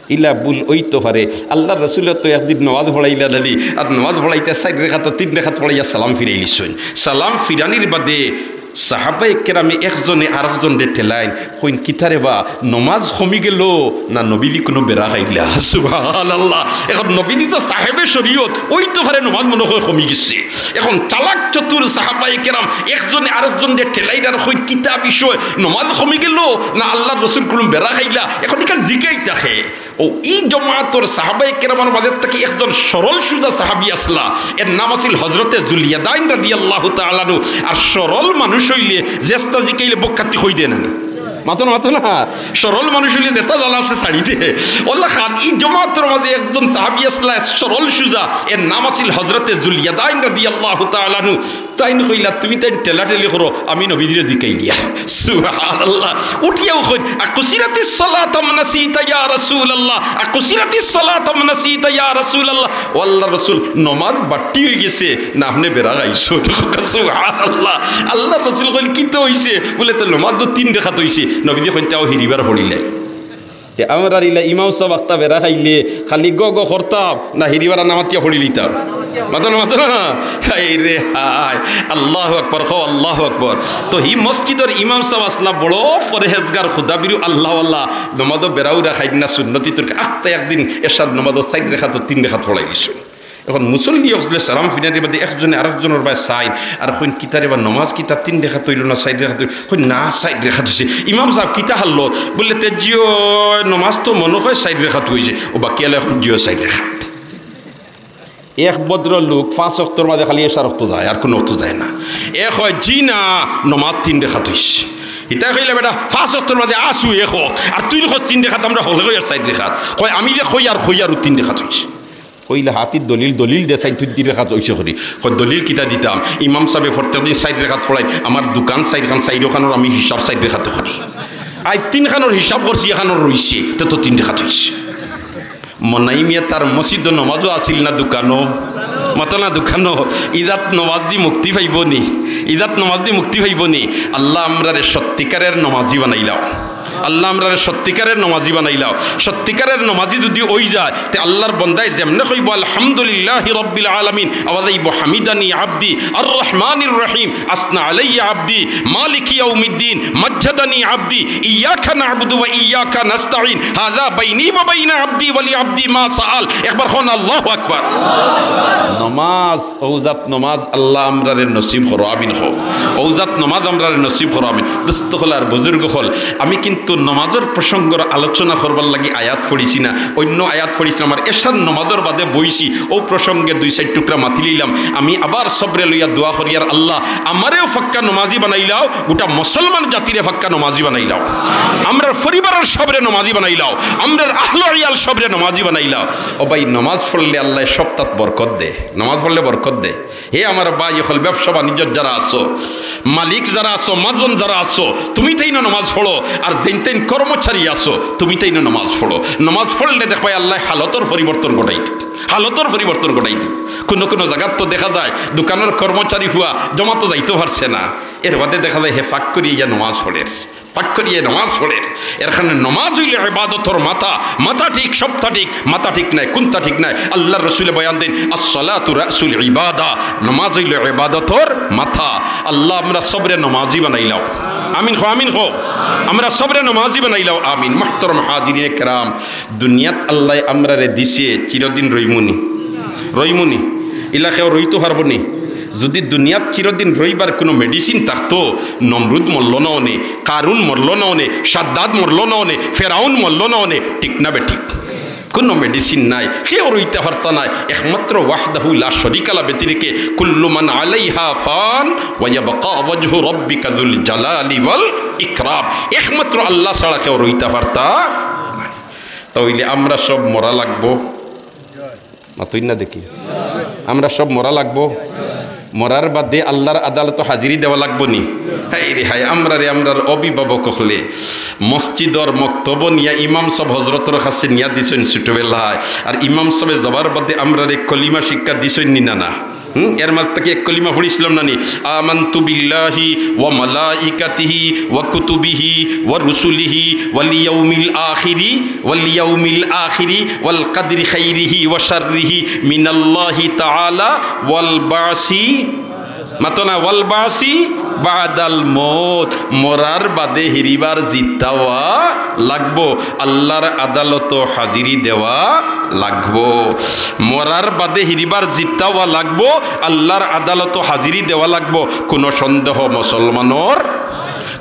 ইলা ভুল অইতো পারে। আল্লার রসুলে তো একদিন নমাজ পড়াইলা নানি, আর নমাজ পড়াইতে চাইর রেখাত তিন রেখাত পড়াইয়া সালাম ফিরাইলিছইন। সালাম ফিরানির বাদে সাহাবায়ে কেরামে একজনে আরকজনরে ঠেলাইন, কইন, "কিতারে বা, নমাজ কমি গেলো না নবীজি কুনু বেড়া খাইলা?" সুবহানাল্লাহ। এখন নবীজি তো সাহেবে শরীয়ত, অইতো পারে নমাজ মনো কয় কমি গেছে। এখন চালাক চতুর সাহাবায়ে কেরাম একজনে আরকজনরে ঠেলাইন আর কইন, "কিতা বিষয়, নমাজ কমি গেলো না আল্লার রসুল কুনু বেড়া খাইলা?" এখন ইখান জিকাইতা কে? অউ ই জমাতর সাহাবায়ে কেরামর মাজে থাকি একজন সরল সুজা সাহাবি আছলা, এর নাম আছিল হজরতে জুলইয়াদাইন রাদিয়াল্লাহু তাআলা আনহু। আর সরল মানুষ অইলে যেতা জিকাইলে বক্কাতি কই দেয় না নি? মাতো না, মাতো না। সরল মানুষ অইলে যেতা জানা আছে ছাড়ি দে। অউলাখান ই জমাতর মাজে একজন সাহাবি আছলা সরল সুজা, এর নাম আছিল হজরতে জুলইয়াদাইন রাদিয়াল্লাহু তাআলা আনহু। তাইন কইলা, "তুমি তাইন ঠেলাঠেলি করো, আমি নবীজিরে জিকাইলিয়ার।" সুবহানাল্লাহ। উঠিয়াউ কইন, "আকুসিরাতিস সালাতু আম নাসিতা ইয়া রাসূলুল্লাহ, আকুসিরাতিস সালাতু আম নাসিতা ইয়া রাসূলুল্লাহ।" "ও আল্লার রসুল, নমাজ বাট্টি অইগেছে না আপনে বেড়া খাইছইন?" সুবহানাল্লাহ। আল্লার রসুল কইন, "কিতা অইছে?" বুলে, "তে নমাজ তো তিন রেখাত অইছে।" নবীজি কইন, "তে অউ হিরিবার পড়িলাই।" তে আমরার ইলা ইমাম সাব আখতা বেড়া খাইলে খালি গ গ করতাম না হিরিবারা নামাতিয়া পড়িলিতাম? মাতো না, মাতো না। হায় রে হায়, আল্লাহু আকবার, কও আল্লাহু আকবার। তো হি মসজিদর ইমাম সাব আছলা বড় পরহেজগার, খুদাবিরু, আল্লাহওয়ালা, নমাজো বেড়াউরা খাইন না, সুন্নতি তরিকা। আখতা একদিন এশার নমাজো চাইর রেখাত তিন রেখাত পড়াইলিছইন। এখন মুসল্লি অকলে সালাম ফিরানির বাদে একজনে আরকজনর বায় চাইন, আর কইন, "কিতারে বা, নমাজ কিতা তিন রেখাত অইলো না চাইর রেখাত অইলো?" কইন, "না, চাইর রেখাত অইছে।" ইমাম সাব, "কিতা হালত?" বুলে, "তে জিও, নমাজ তো মনো কয় চাইর রেখাত অইছে।" অউ বাকি আলা কইন, "জিও, চাইর রেখাত।" এক ভদ্রলোক পাঁচ অক্তর মাজে খালি এশার অক্ত যায়, আর কুনু অক্ত যায় না। এ কয়, "জি না, নমাজ তিন রেখাত অইছে।" ইতায় কইলা, "বেটা, পাঁচ অক্তর মাজে আছু এক অক্ত, আর তুই কস তিন রেখাত, আমরা হকলে কই আর চাইর রেখাত।" কয়, "আমি যে কই আর কই আরো তিন রেখাত অইছে।" কইলা, "হাতির দলিল, দলিল দে চাইন, তুই তিন রেখাত অইছে করি।" কয়, "দলিল কিতা দিতাম? ইমাম সাবে প্রত্যেক দিন চাইর রেখাত পড়াইন, আমার দুকান চাইরখান, চাইরোখানর আমি হিসাব চাইর রেখাতে করি। আইজ তিনখানর হিসাব করছি, এখানর রইছে, তে তো তিন রেখাত অইছে।" মনাই মিয়া তার মসজিদো নমাজো আছিল না দুকানো? মাতো না, দুকানো। ইজাত নমাজ দি মুক্তি পাইবো নি? ইজাত নমাজ দি মুক্তি পাইবো নি? আল্লাহ আমরারে সত্যিকারের নমাজি বানাইলাও। আল্লাহ আমরারে সত্যিকারের নমাজি বানাইলাও। সত্যিকারের নমাজি যুদি অইযায়, তে আল্লার বন্দায় যেমনে কইবো, "আলহামদুলিল্লাহি রাব্বিল আলামিন", আওয়াজ আইবো, "হামিদানি আবদি, আর রহমানির রহিম, আসনা আলাইয়া আবদি, মালিকি ইয়াউমিদ্দিন, মাজ্জাদানি আবদি, ইয়াকা না'বুদু ওয়া ইয়াকা নাস্তাইন, হাযা বাইনি ওয়া বাইনা আবদি ওয়া লি আবদি মা সাআল।" একবার কন, "আল্লাহু আকবার।" নমাজ অউ জাত নমাজ আল্লাহ আমরারে নসিব করো, আমিন কও। অউ জাত নমাজ আমরারে নসিব করো, আমিন। দোস্ত অকল আর বুজুর্গ অকল, আমি কিন্তু নমাজর প্রসঙ্গর আলোচনা করবার লাগি আয়াত পড়ছি না, অইন্য আয়াত পড়ছি না। আমার এশার নমাজর বাদে বইছি, অউ প্রসঙ্গে দুই চাইর টুকরা মাতিলাইলাম। আমি আবার সবরে লইয়া দোয়া করিয়ার, আল্লাহ আমারেও পাক্কা নমাজি বানাইলাও, গোটা মুসলমান জাতিরে পাক্কা নমাজি বানাইলাও, আমরার পরিবারর সবরে নমাজি বানাইলাও, আমরার আহলো ইয়াল সবরে নমাজি বানাইলাও। ও ভাই, নমাজ পড়লে আল্লায় সবতাত বরকত দে, নমাজ পড়লে বরকত দে। হে আমার ভাই অকল, ব্যবসা বাণিজ্য যারা আছো, মালিক যারা আছো, মাজন যারা আছো, তুমি তাইনও নমাজ পড়ো। আর যেইন তাইন কর্মচারী আছো, তুমি তাইনও নমাজ পড়ো। নমাজ পড়লে দেখবায় আল্লায় হালতর পরিবর্তন ঘটাই দিবা, হালতর পরিবর্তন ঘটাই দিবা। কুনু কুনু জাগাত তো দেখা যায় দুকানর কর্মচারী পুয়া জমাতো যাইতো পারছে না, এর বাদে দেখা যায় হে ফাঁক করি ইয়া নমাজ পড়ের। পাক করিয়া নমাজ পড়ের। এর কারণে নমাজ অইলো ইবাদতর মাথা, মাথা ঠিক, সবতা ঠিক, মাথা ঠিক নায়, কুনতা ঠিক নায়। আল্লার রসুলে বয়ান দেইন, "আসসালাতু রাসুল ইবাদা", নমাজ অইলো ইবাদতর মাথা। আল্লাহ আমরা সবরে নমাজি বানাইলাও। আমিন কও, আমিন কও। আমরা সবরে নমাজি বানাইলাও, আমিন। মুহতারাম হাজিরিনে কেরাম, দুনিয়াত আল্লায় আমরারে দিছে, চিরদিন রইমুনি? রইমুনি? ইলা কেউ রইতো পারবো নি? যুদি দুনিয়াত চিরদিন রইবার কুনু medicine থাকতো, নমরুদ মরলো না অনে, কারুন মরলো না অনে, সাদ্দাদ মরলো না অনে, ফেরাউন মরলো না অনে, ঠিক না বেঠিক? কুনু medicine নাই, কেউ রইতা পারতা নায়, একমাত্র ওয়াহদাহু লা শরিকা লা ব্যতিরেকে। কুল্লু মান আলাইহা ফান ওয়া ইয়াবকা ওয়াজহু রাব্বিকা যুল জালালি ওয়াল ইকরাম। একমাত্র আল্লাহ ছাড়া কেউ রইতা পারতা নায়। তা অইলে আমরা সব মরা লাগবো। মাতইন না দেখি। আমরা সব মরা লাগবো। মরার বাদে আল্লাহর আদালতো হাজিরি দেওয়া লাগবো নি? হায় রে হায়, আমরারে আমরার অভিভাবক অকলে মসজিদর মক্তবো নিয়া ইমাম সাব হজরতর কাছে নিয়া দিছইন ছোটবেলায়, আর ইমাম সাবে যাওয়ার বাদে আমরারে কলিমা শিক্ষা দিছইন নি না না? হুম, এর মাঝে থাকি এক কলিমা পড়ছিলাম না নি? আমানতু বিল্লাহি ওয়া মালাইকাতিহি ওয়া কুতুবিহি ওয়া রুসুলিহি ওয়াল ইয়াউমিল আখিরি, ওয়াল ইয়াউমিল আখিরি ওয়াল কাদরি খাইরিহি ওয়া শাররিহি মিনাল্লাহি তাআলা ওয়াল বাসি, মাতো না, ওয়াল বাসি বাদাল মউত, মরার বাদে হিরিবার জিত্তা অওয়া লাগবো, আল্লাহর আদালতো হাজিরি দেওয়া লাগবো। মরার বাদে হিরিবার জিত্তা অওয়া লাগবো, আল্লাহর আদালতো হাজিরি দেওয়া লাগবো। কোনো সন্দেহ মুসলমানর,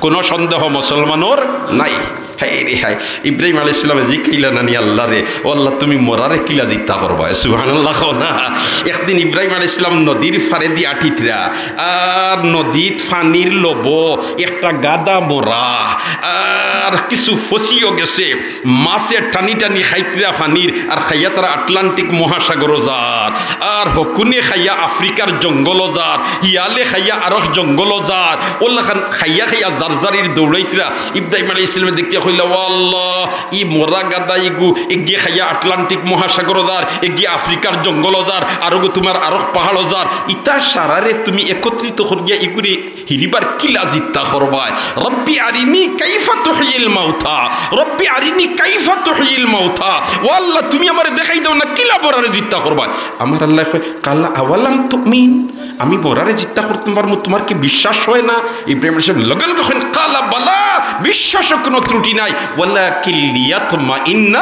কোনো সন্দেহ মুসলমানর নাই। হায় রে হায়, ইব্রাহিম আলাইহিস সালামে জিকাইলা নানি আল্লাহরে, "ও আল্লাহ, তুমি মরারে কিলা জিত্তা করবায়?" সুবহানাল্লাহ কও না। একদিন ইব্রাহিম আলাইহিস সালাম নদীর ফারেদি আটিতরা, আর নদীত পানির লবো একটা গাদা মরা, আর কিছু ফসিও গেছে, মাছে টানি টানি খাইতরা পানির, আর খাইয়া তারা আটলান্টিক মহাসাগরো যার, আর হকুনে খাইয়া আফ্রিকার জঙ্গলো যার, হিয়ালে খাইয়া আরক জঙ্গলো যার, ওলাখান খাইয়া খাইয়া জারজারির দৌড়াইতরা। ইব্রাহিম আলাইহিস সালামে দেখিয়া কইলা, "ও আল্লাহ, ই মরা গাদা ইগু, এগিয়ে খাইয়া আটলান্টিক মহাসাগরো যার, এগিয়ে আফ্রিকার জঙ্গলো যার, আর ওগু তোমার আরক পাহাড়ো যার, ইতা সারারে তুমি একত্রিত করিয়া ইগুরে হিরিবার কিলা জিত্তা করবায়? রব্বি আরিনি কাইফা তুহয়িল মাউতা, রব্বি আরিনি কাইফা তুহয়িল মাউতা।" ও আল্লাহ, তুমি আমারে দেখাই দাও না, কিলা মরারে জিত্তা করবায়। আমার আল্লাহ কয়, "কালা আওয়ালাম তুমিন?" আমি মরারে জিত্তা করতাম পারমু, তোমার কি বিশ্বাস হয় না? ইব্রাহিম আলাইহিস সালাম লগে লগে কইন, "কালা বালা, বিশ্বাসও কোনো ত্রুটি নাই, ওয়ালাকিন লিয়াতমাইন্না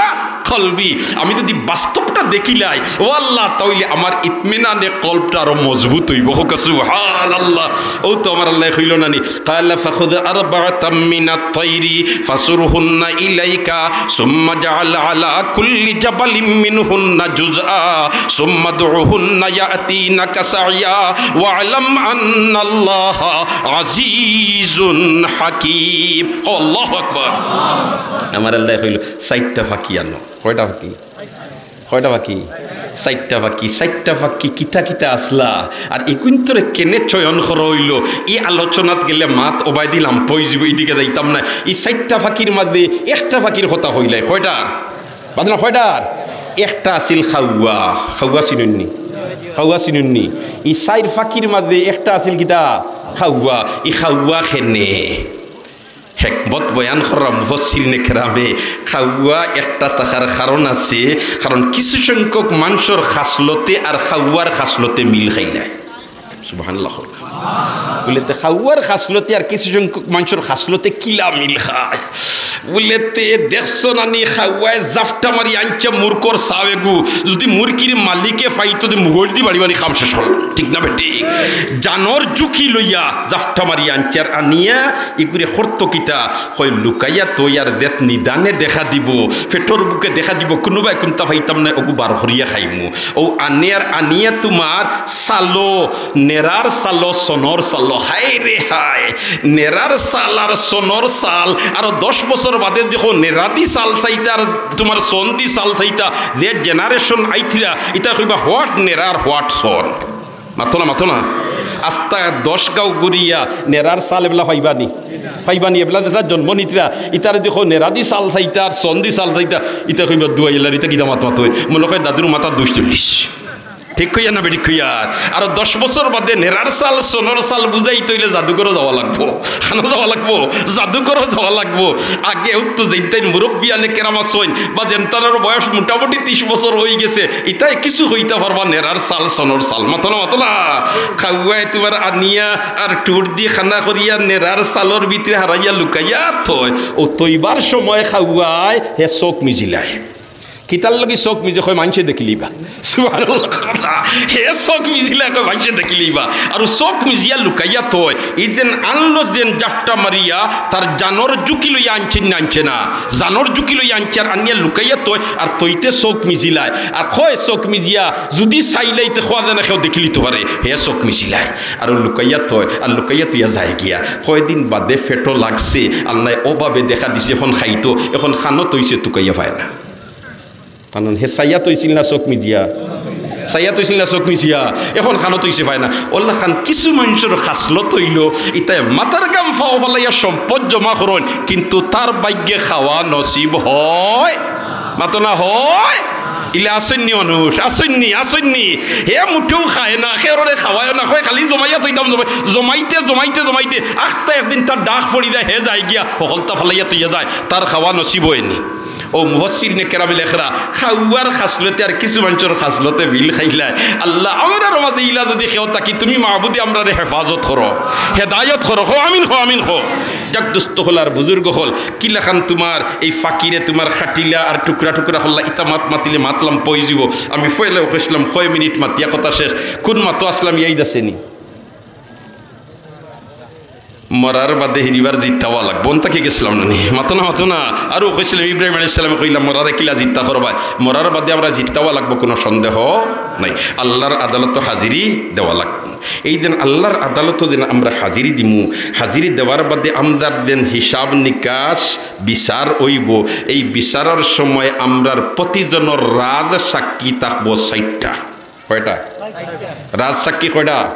কলবি, আমি যদি বাস্তবটা দেখিলাই, ও আল্লাহ, তাইলে আমার ইতমিনানে কলবটা আরো মজবুত অইবো।" কউক্কা সুবহানাল্লাহ। ও তো আমার আল্লাহ কইলো না নি, "কালা ফাখুদ আরবাতাম মিনাত তাইরি ফাসুরহুন্না ইলাইকা, সুম্মা জাআল আলা কুল্লি জাবালিম মিনহুন্না জুজআ, সুম্মা দুহুন্না ইয়াতিনাকা সাইয়া, ওয়ালাম আন্নাল্লাহা আজিজুন হাকিম।" ও আল্লাহু আকবার। আমার আল্লাহ কইলো, "চাইরটা পাখি আনো।" কয়টা পাখি? কয়টা পাখি? চাইরটা পাখি। চাইরটা পাখি কিতা কিতা আছলা? আর ইগুইন্তরে কেনে চয়ন করা অইলো? ই আলোচনাত গেলে মাত ওবায়দি লাম্বা অইযিবো, ইদিকে যাইতাম না। ই চাইরটা পাখির মাঝে একটা পাখির কথা কইলাই। কয়টা? বাদ না, কয়টার? একটা আছিল কাউয়া। কাউয়া চিনইন নি? কাউয়া চিনইন নি? ই চাইর পাখির মাঝে একটা আছিল কিতা? কাউয়া। ই কাউয়া কেনে? হেকমত বয়ান করা মুফাসসিরিনে কেরামে, কাউয়া একটা থাকার কারণ আছে, কারণ কিছু সংখ্যক মানষর খাসলতে আর কাউয়ার খাসলতে মিল খাইলায়। সুবহানাল্লাহ। বুলে, "তে কাউয়ার খাসলতে আর কিছু সংখ্যক মানষর খাসলতে কিলা মিল খায়?" বুলে, "তে দেখছো না নি, কাউয়ায় জাপটা মারি আনছে মুরগর ছাও এগু, যদি মুরগির মালিকে পাইতো, তে মুগলদি বাড়ি বাড়ি কাম শেষ করলো।" ঠিক না বেটি? জানর ঝুঁকি লইয়া জাপটা মারি আনছে, আর আনিয়া ইগুরে করতো কিতা? কয়, "লুকাইয়া থই আর যেত নিদানে দেখা দিবো, পেটর ভুকে দেখা দিবো, কুনুবায় কুন্তা পাইতাম না, ওগু বার করিয়া খাইমু।" ও আনে আর আনিয়া তুমার ছালো, নেরার ছালো, সনর ছালো, হায় রে হায়, নেরার ছাল আর সনর ছাল, আরো দশ বছর বাদে দেখো নেরাদি ছাল চাইতা আর তুমার সনদি ছাল চাইতা, যে generation আইতরা, ইতা কইবা, "What নেরার, what সন।" মাতো না, মাতো না। আস্তা দশ গাঁও ঘুরিয়া নেরার ছাল এবলা পাইবা নি? পাইবা নি? এবলা যেতা জন্ম নিতরা, ইতারে দেখো নেরাদি ছাল চাইতা আর সনদি ছাল চাইতা, ইতা কইবা, "দুয়াইল্লার, ইতা কিতা মাত মাতইন?" মনো কয় দাদুর মাথাত দুষ চল্লিশ। ঠিক কইয়ার না বেঠিক কইয়ার? আরো দশ বছর বাদে নেরার ছাল, সনর ছাল বুঝাইতে অইলে জাদুঘরো যাওয়া লাগবো। কানো যাওয়া লাগবো? জাদুঘরো যাওয়া লাগবো। আগে উত্তর যেইন তাইন মুরব্বিয়ানে কেরাম আছইন, বা যেন তারার বয়স মোটামুটি তিশ বছর অইগেছে, ইতায় কিছু কইতা পারবা নেরার ছাল, সনর ছাল। মাতো না, মাতো না। কাউয়ায় তুমার আনিয়া আর ঠুটদি কানা করিয়া নেরার ছালর ভিতরে হারাইয়া লুকাইয়া থয়। ও থইবার সময় কাউয়ায় হে চউখ মিজিলায়। কিতার লাগি চউখ মিজে? কয়, "মানষে দেখিলিবা।" সুবহানাল্লাহ। হে চউখ মিজিলায়, কয়, "মানষে দেখিলিবা।" আর ও চউখ মিজিয়া লুকাইয়া থয়। ই যেন আনলো যেন জাপটা মারিয়া, তার জানর ঝুঁকি লইয়া আনছে না, আনছে না? জানর ঝুঁকি লইয়া আনছে আর আনিয়া লুকাইয়া থয়, আর থইতে চউখ মিজিলায়। আর কয় চউখ মিজিয়া, যদি চাইলাইতে কওয়া যায় না, কেউ দেখিলিতো পারে। হে চউখ মিজিলায়। আর ও লুকাইয়া থয়, আর লুকাইয়া থইয়া যায় গিয়া। কয়দিন বাদে পেটো লাগছে, আল্লায় অভাবে দেখা দিছে, এখন খাইতো, এখন কানো থইছে, তুকাইয়া পায় না। কারণ হে চাইয়া থইছিল না চউখ মিজিয়া। চাইয়া থইছিল না চউখ মিচিয়া, এখন কানো থইছে পায় না। অলাখান কিছু মানষর খাছলত অইলো, ইতায় মাথার ঘাম পাও ফালাইয়া সম্পদ জমা করইন, কিন্তু তার ভাগ্যে খাওয়া নসিব হয়, মাতো না হয়। ইলা আছইন নি মানুষ, আছইন নি, আছইন নি। হে মুটেও খায় না, কেউরে খাওয়ায়ও না, কয় খালি জমাইয়া থইতাম, জমাই-, জমাইতে, জমাইতে, জমাইতে, আখতা একদিন তার ডাক পড়ি যায়, হে যায় গিয়া, হকলতা ফালাইয়া থইয়া যায়, তার খাওয়া নসিব অয়নি। অউ মুফাসসিরিনে কেরামে লেখরা, খাওয়ার খাছলতে আর কিছু মানষর খাছলতে মিল খাইলায়। আল্লাহ, আমরার মাঝে ইলা যুদি কেউ থাকি, তুমি মাবুদে আমরারে হেফাজত করো, হেদায়ত করো, কও আমিন, কও আমিন, কও। যাক, দোস্ত অকল আর বুজুর্গ অকল, কিলাখান তুমার এই ফাকিরে তুমার খাটিলা আর টুকরা টুকরা করলা, ইতা মাত মাতিলে মাত লাম্বা অইযিবো। আমি পয়লাউ কইছলাম, কয় মিনিট মাতিয়া কথা শেষ, কুন মাতো আছলাম ইয়াদ আছেনি? মরার বাদে হিরিবার জিত্তা অওয়া লাগবো। অন থাকি গেছলাম না নি? মাতো না, মাতো না। আরও কইছলাম, ইব্রাহিম আলাইহিস সালামে কইলা, মরারে কিলা জিত্তা করবায়? মরার বাদে আমরা জিত্তা অওয়া লাগবো, কুনু সন্দেহ নাই। আল্লার আদালতো হাজিরি দেওয়া লাগবো। এই দিন আল্লার আদালতো যেন আমরা হাজিরি দিমু, হাজিরি দেওয়ার বাদে আমরার যেন হিসাব নিকাশ বিচার অইবো। এই বিচারর সময় আমরার প্রতিজনর রাজ সাক্ষী থাকবো চাইরটা। কয়টা? রাজ সাক্ষী কয়টা?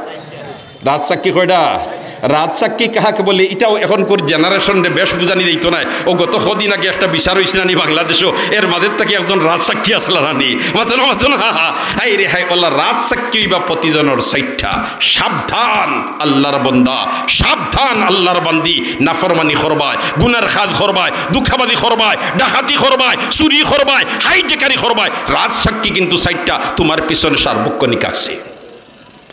রাজ সাক্ষী কয়টা? রাজ সাক্ষী কাহাকে বলে, ইটাও এখনকুর generation রে বেশ বুঝানি যাইতো নায়। অউ গত কদিন আগে একটা বিচার অইছে না নি বাংলাদেশো, এর মাঝে থাকি একজন রাজ সাক্ষী আছলা না নি? মাতো না, মাতো না। হায় রে হায়, অলা রাজ সাক্ষী অইবা প্রতিজনর চাইরটা। সাবধান আল্লার বন্দা, সাবধান আল্লার বান্দি, নাফরমানি করবায়, গুনার কাজ করবায়, ধুকাবাজি করবায়, ডাকাতি করবায়, চুরি করবায়, হাইজেকারি করবায়, রাজ সাক্ষী কিন্তু চাইরটা তুমার পিছনে সার্বক্ষণিক আছে।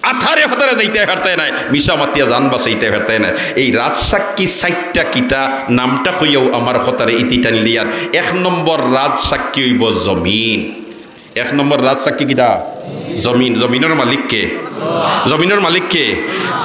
আথারে হতারে যাইতায় পারতায় নায়, মিছা মাতিয়া জান বাচাইতায় পারতায় নায়। এই রাজ সাক্ষী চাইরটা কিতা, নামটা কইয়াউ আমার হতারে ইতি টানিলিয়ার। এক নম্বর রাজ সাক্ষী অইবো জমিন। এক নম্বর রাজ সাক্ষী কিতা? জমিন। জমিনর মালিক কে? জমিনর মালিক কে?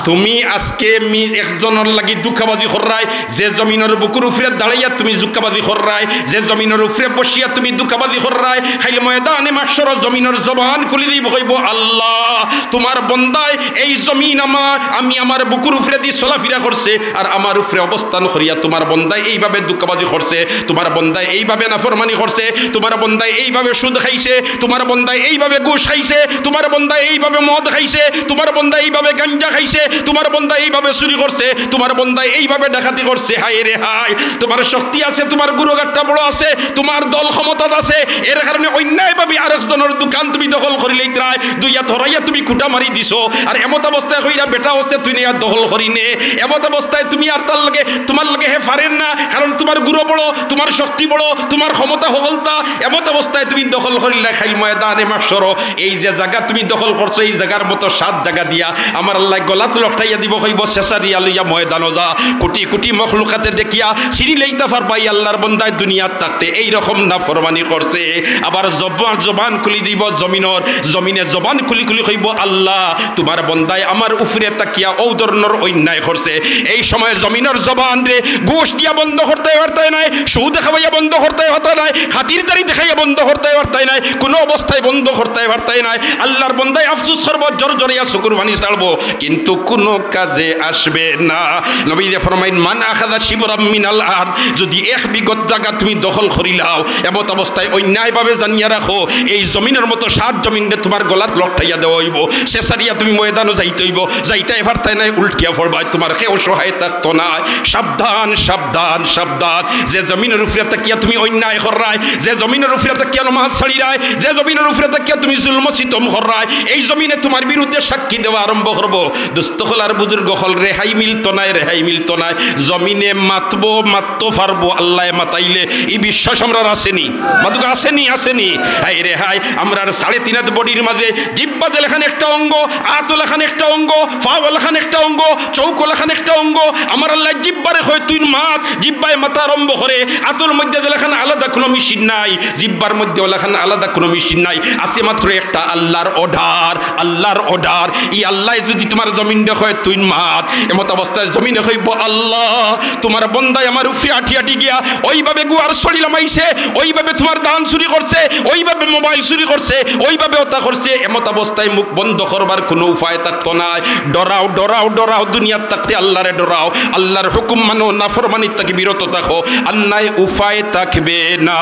তুমি আজকে মি-, একজনর লাগি ধুকাবাজি কররায়, যে জমিনর বুকুর উপরে দাঁড়াইয়া তুমি ধুকাবাজি কররায়, যে জমিনর উপরে বসিয়া তুমি ধুকাবাজি কররায়, কাইল ময়দানে মাহশরো জমিনর জবান খুলি দিবো, কইবো, আল্লাহ, তুমার বন্দায় এই জমিন আমার, আমি আমার বুকুর উপরেদি চলাফিরা করছে, আর আমার উপরে অবস্থান করিয়া তুমার বন্দায় এইভাবে ধুকাবাজি করছে, তুমার বন্দায় এইভাবে নাফরমানি করছে, তুমার বন্দায় এইভাবে সুদ খাইছে, তুমার বন্দায় এইভাবে ঘুষ খাইছে, তুমার বন্দায় এইভাবে মদ খাইছে, তুমার বন্দায় এইভাবে গাঞ্জা খাইছে, তুমার বন্দায় এইভাবে চুরি করছে, তুমার বন্দায় এইভাবে ডাকাতি করছে। হায় রে হায়, তুমার শক্তি আছে, তুমার গুরুগারটা বড় আছে, তুমার দল ক্ষমতাত আছে, এর কারণে অন্যায়ভাবে আরেকজনর দোকান তুমি দখল করিলাইতরায়, দুইয়া ধরাইয়া তুমি খুটা মারি দিছো। আর এমত অবস্থায় কইরা বেটা অস্তে তুই নিয়া দখল করি নে, এমত অবস্থায় তুমি আর তার লগে, তুমার লগে হে পারের না, কারণ তুমার গুরু বড়, তুমার শক্তি বড়, তুমার ক্ষমতা হকলতা। এমত অবস্থায় তুমি দখল করিলায়, কাইল ময়দানে মাহশরো এই যে জাগা তুমি দখল করছো, এই জাগার মতো সাত জাগা দিয়া আমার আল্লায় গলাত লটকাইয়া দিবো, কইবো, "শেষারিয়া লইয়া ময়দানো যা।" কোটি কোটি মখলুকাতে দেখিয়া চিনিলাইতা পারবা, ই আল্লার বন্দায় দুনিয়াত থাকতে এইরকম নাফরমানি করছে। আবার জবান, জবান খুলি দিবো জমিনর, জমিনে জবান খুলি খুলি কইবো, "আল্লাহ, তুমার বন্দায় আমার উপরে থাকিয়া অউ ধরনর অন্যায় করছে।" এই সময় জমিনর জবানরে ঘুষ দিয়া বন্ধ করতায় পারতায় নায়, সুদ খাওয়াইয়া বন্ধ করতায় পারতায় নায়, খাতিরদারি দেখাইয়া বন্ধ করতায় পারতায় নায়, কুনু অবস্থায় বন্ধ করতায় পারতায় নায়। আল্লার বন্দায় আফসুস করবো, জোর জোরিয়া চকুর পানি ছাড়বো, কিন্তু কুনু কাজে আসবে না। নবীয়ে ফরমাইন, "মান আখাযা শিবরাম মিনাল আরদ", যদি এক বিঘত জাগা তুমি দখল করিলাও, এমত অবস্থায় অন্যায়ভাবে জানিয়া রাখো, এই জমিনর মতো সাত জমিনরে তুমার গলাত লটকাইয়া দেওয়া অইবো, শেষারিয়া তুমি ময়দানো যাইতে অইবো, যাইতায় পারতায় নায়, উল্টিয়া পড়বায়, তুমার কেউ সহায় থাকতো নায়। সাবধান, সাবধান, সাবধান। যে জমিনর উপরে থাকিয়া তুমি অন্যায় কররায়, যে জমিনর উপরে থাকিয়া নমাজ ছাড়িরায়, যে জমিনর উপরে থাকিয়া তুমি জুলুম সিতম কররায়, এই জমিনে তুমার বিরুদ্ধে সাক্ষী দেওয়া আরম্ভ করবো। দোস্ত অকল আর বুজুর্গ অকল, রেহাই মিলতো নায়, রেহাই মিলতো নায়। জমিনে মাতবো, মাততো পারবো, আল্লায় মাতাইলে, ই বিশ্বাস আমরার আছেনি? মাতুক্কা, আছেনি, আছেনি? হায় রে হায়, আমরার সাড়ে তিন আত বডির মাঝে জিব্বা যেলাখান একটা অঙ্গ, আত অলাখান একটা অঙ্গ, পাও অলাখান একটা অঙ্গ, চউখ অলাখান একটা অঙ্গ। আমার আল্লায় জিব্বারে কয়, "তুই মাত।" জিব্বায় মাতা আরম্ভ করে। আতর মধ্যে যেলাখান আলাদা কুনু মেশিন নাই, জিব্বার মধ্যে অলাখান আলাদা কুনু মেশিন নাই। আছে মাত্র একটা আল্লার order, আল্লার order। ই আল্লায় যদি তুমার জমিনরে কয়, "তুই মাত", এমত অবস্থায় জমিনে কইবো, "আল্লাহ, তুমার বন্দায় আমার উপরে আটি আটি গিয়া অউভাবে গুয়ার ছড়ি লামাইছে, অউভাবে তুমার ধান চুরি করছে, অউভাবে মোবাইল চুরি করছে, অউভাবে অতা করছে।" এমত অবস্থায় মুখ বন্ধ করবার কুনু উপায় থাকতো নায়। ডরাও, ডরাও, ডরাও, দুনিয়াত থাকতে আল্লারে ডরাও, আল্লার হুকুম মানো, নাফরমানির থাকি বিরত থাকো, অন্যায় উপায় থাকবে না।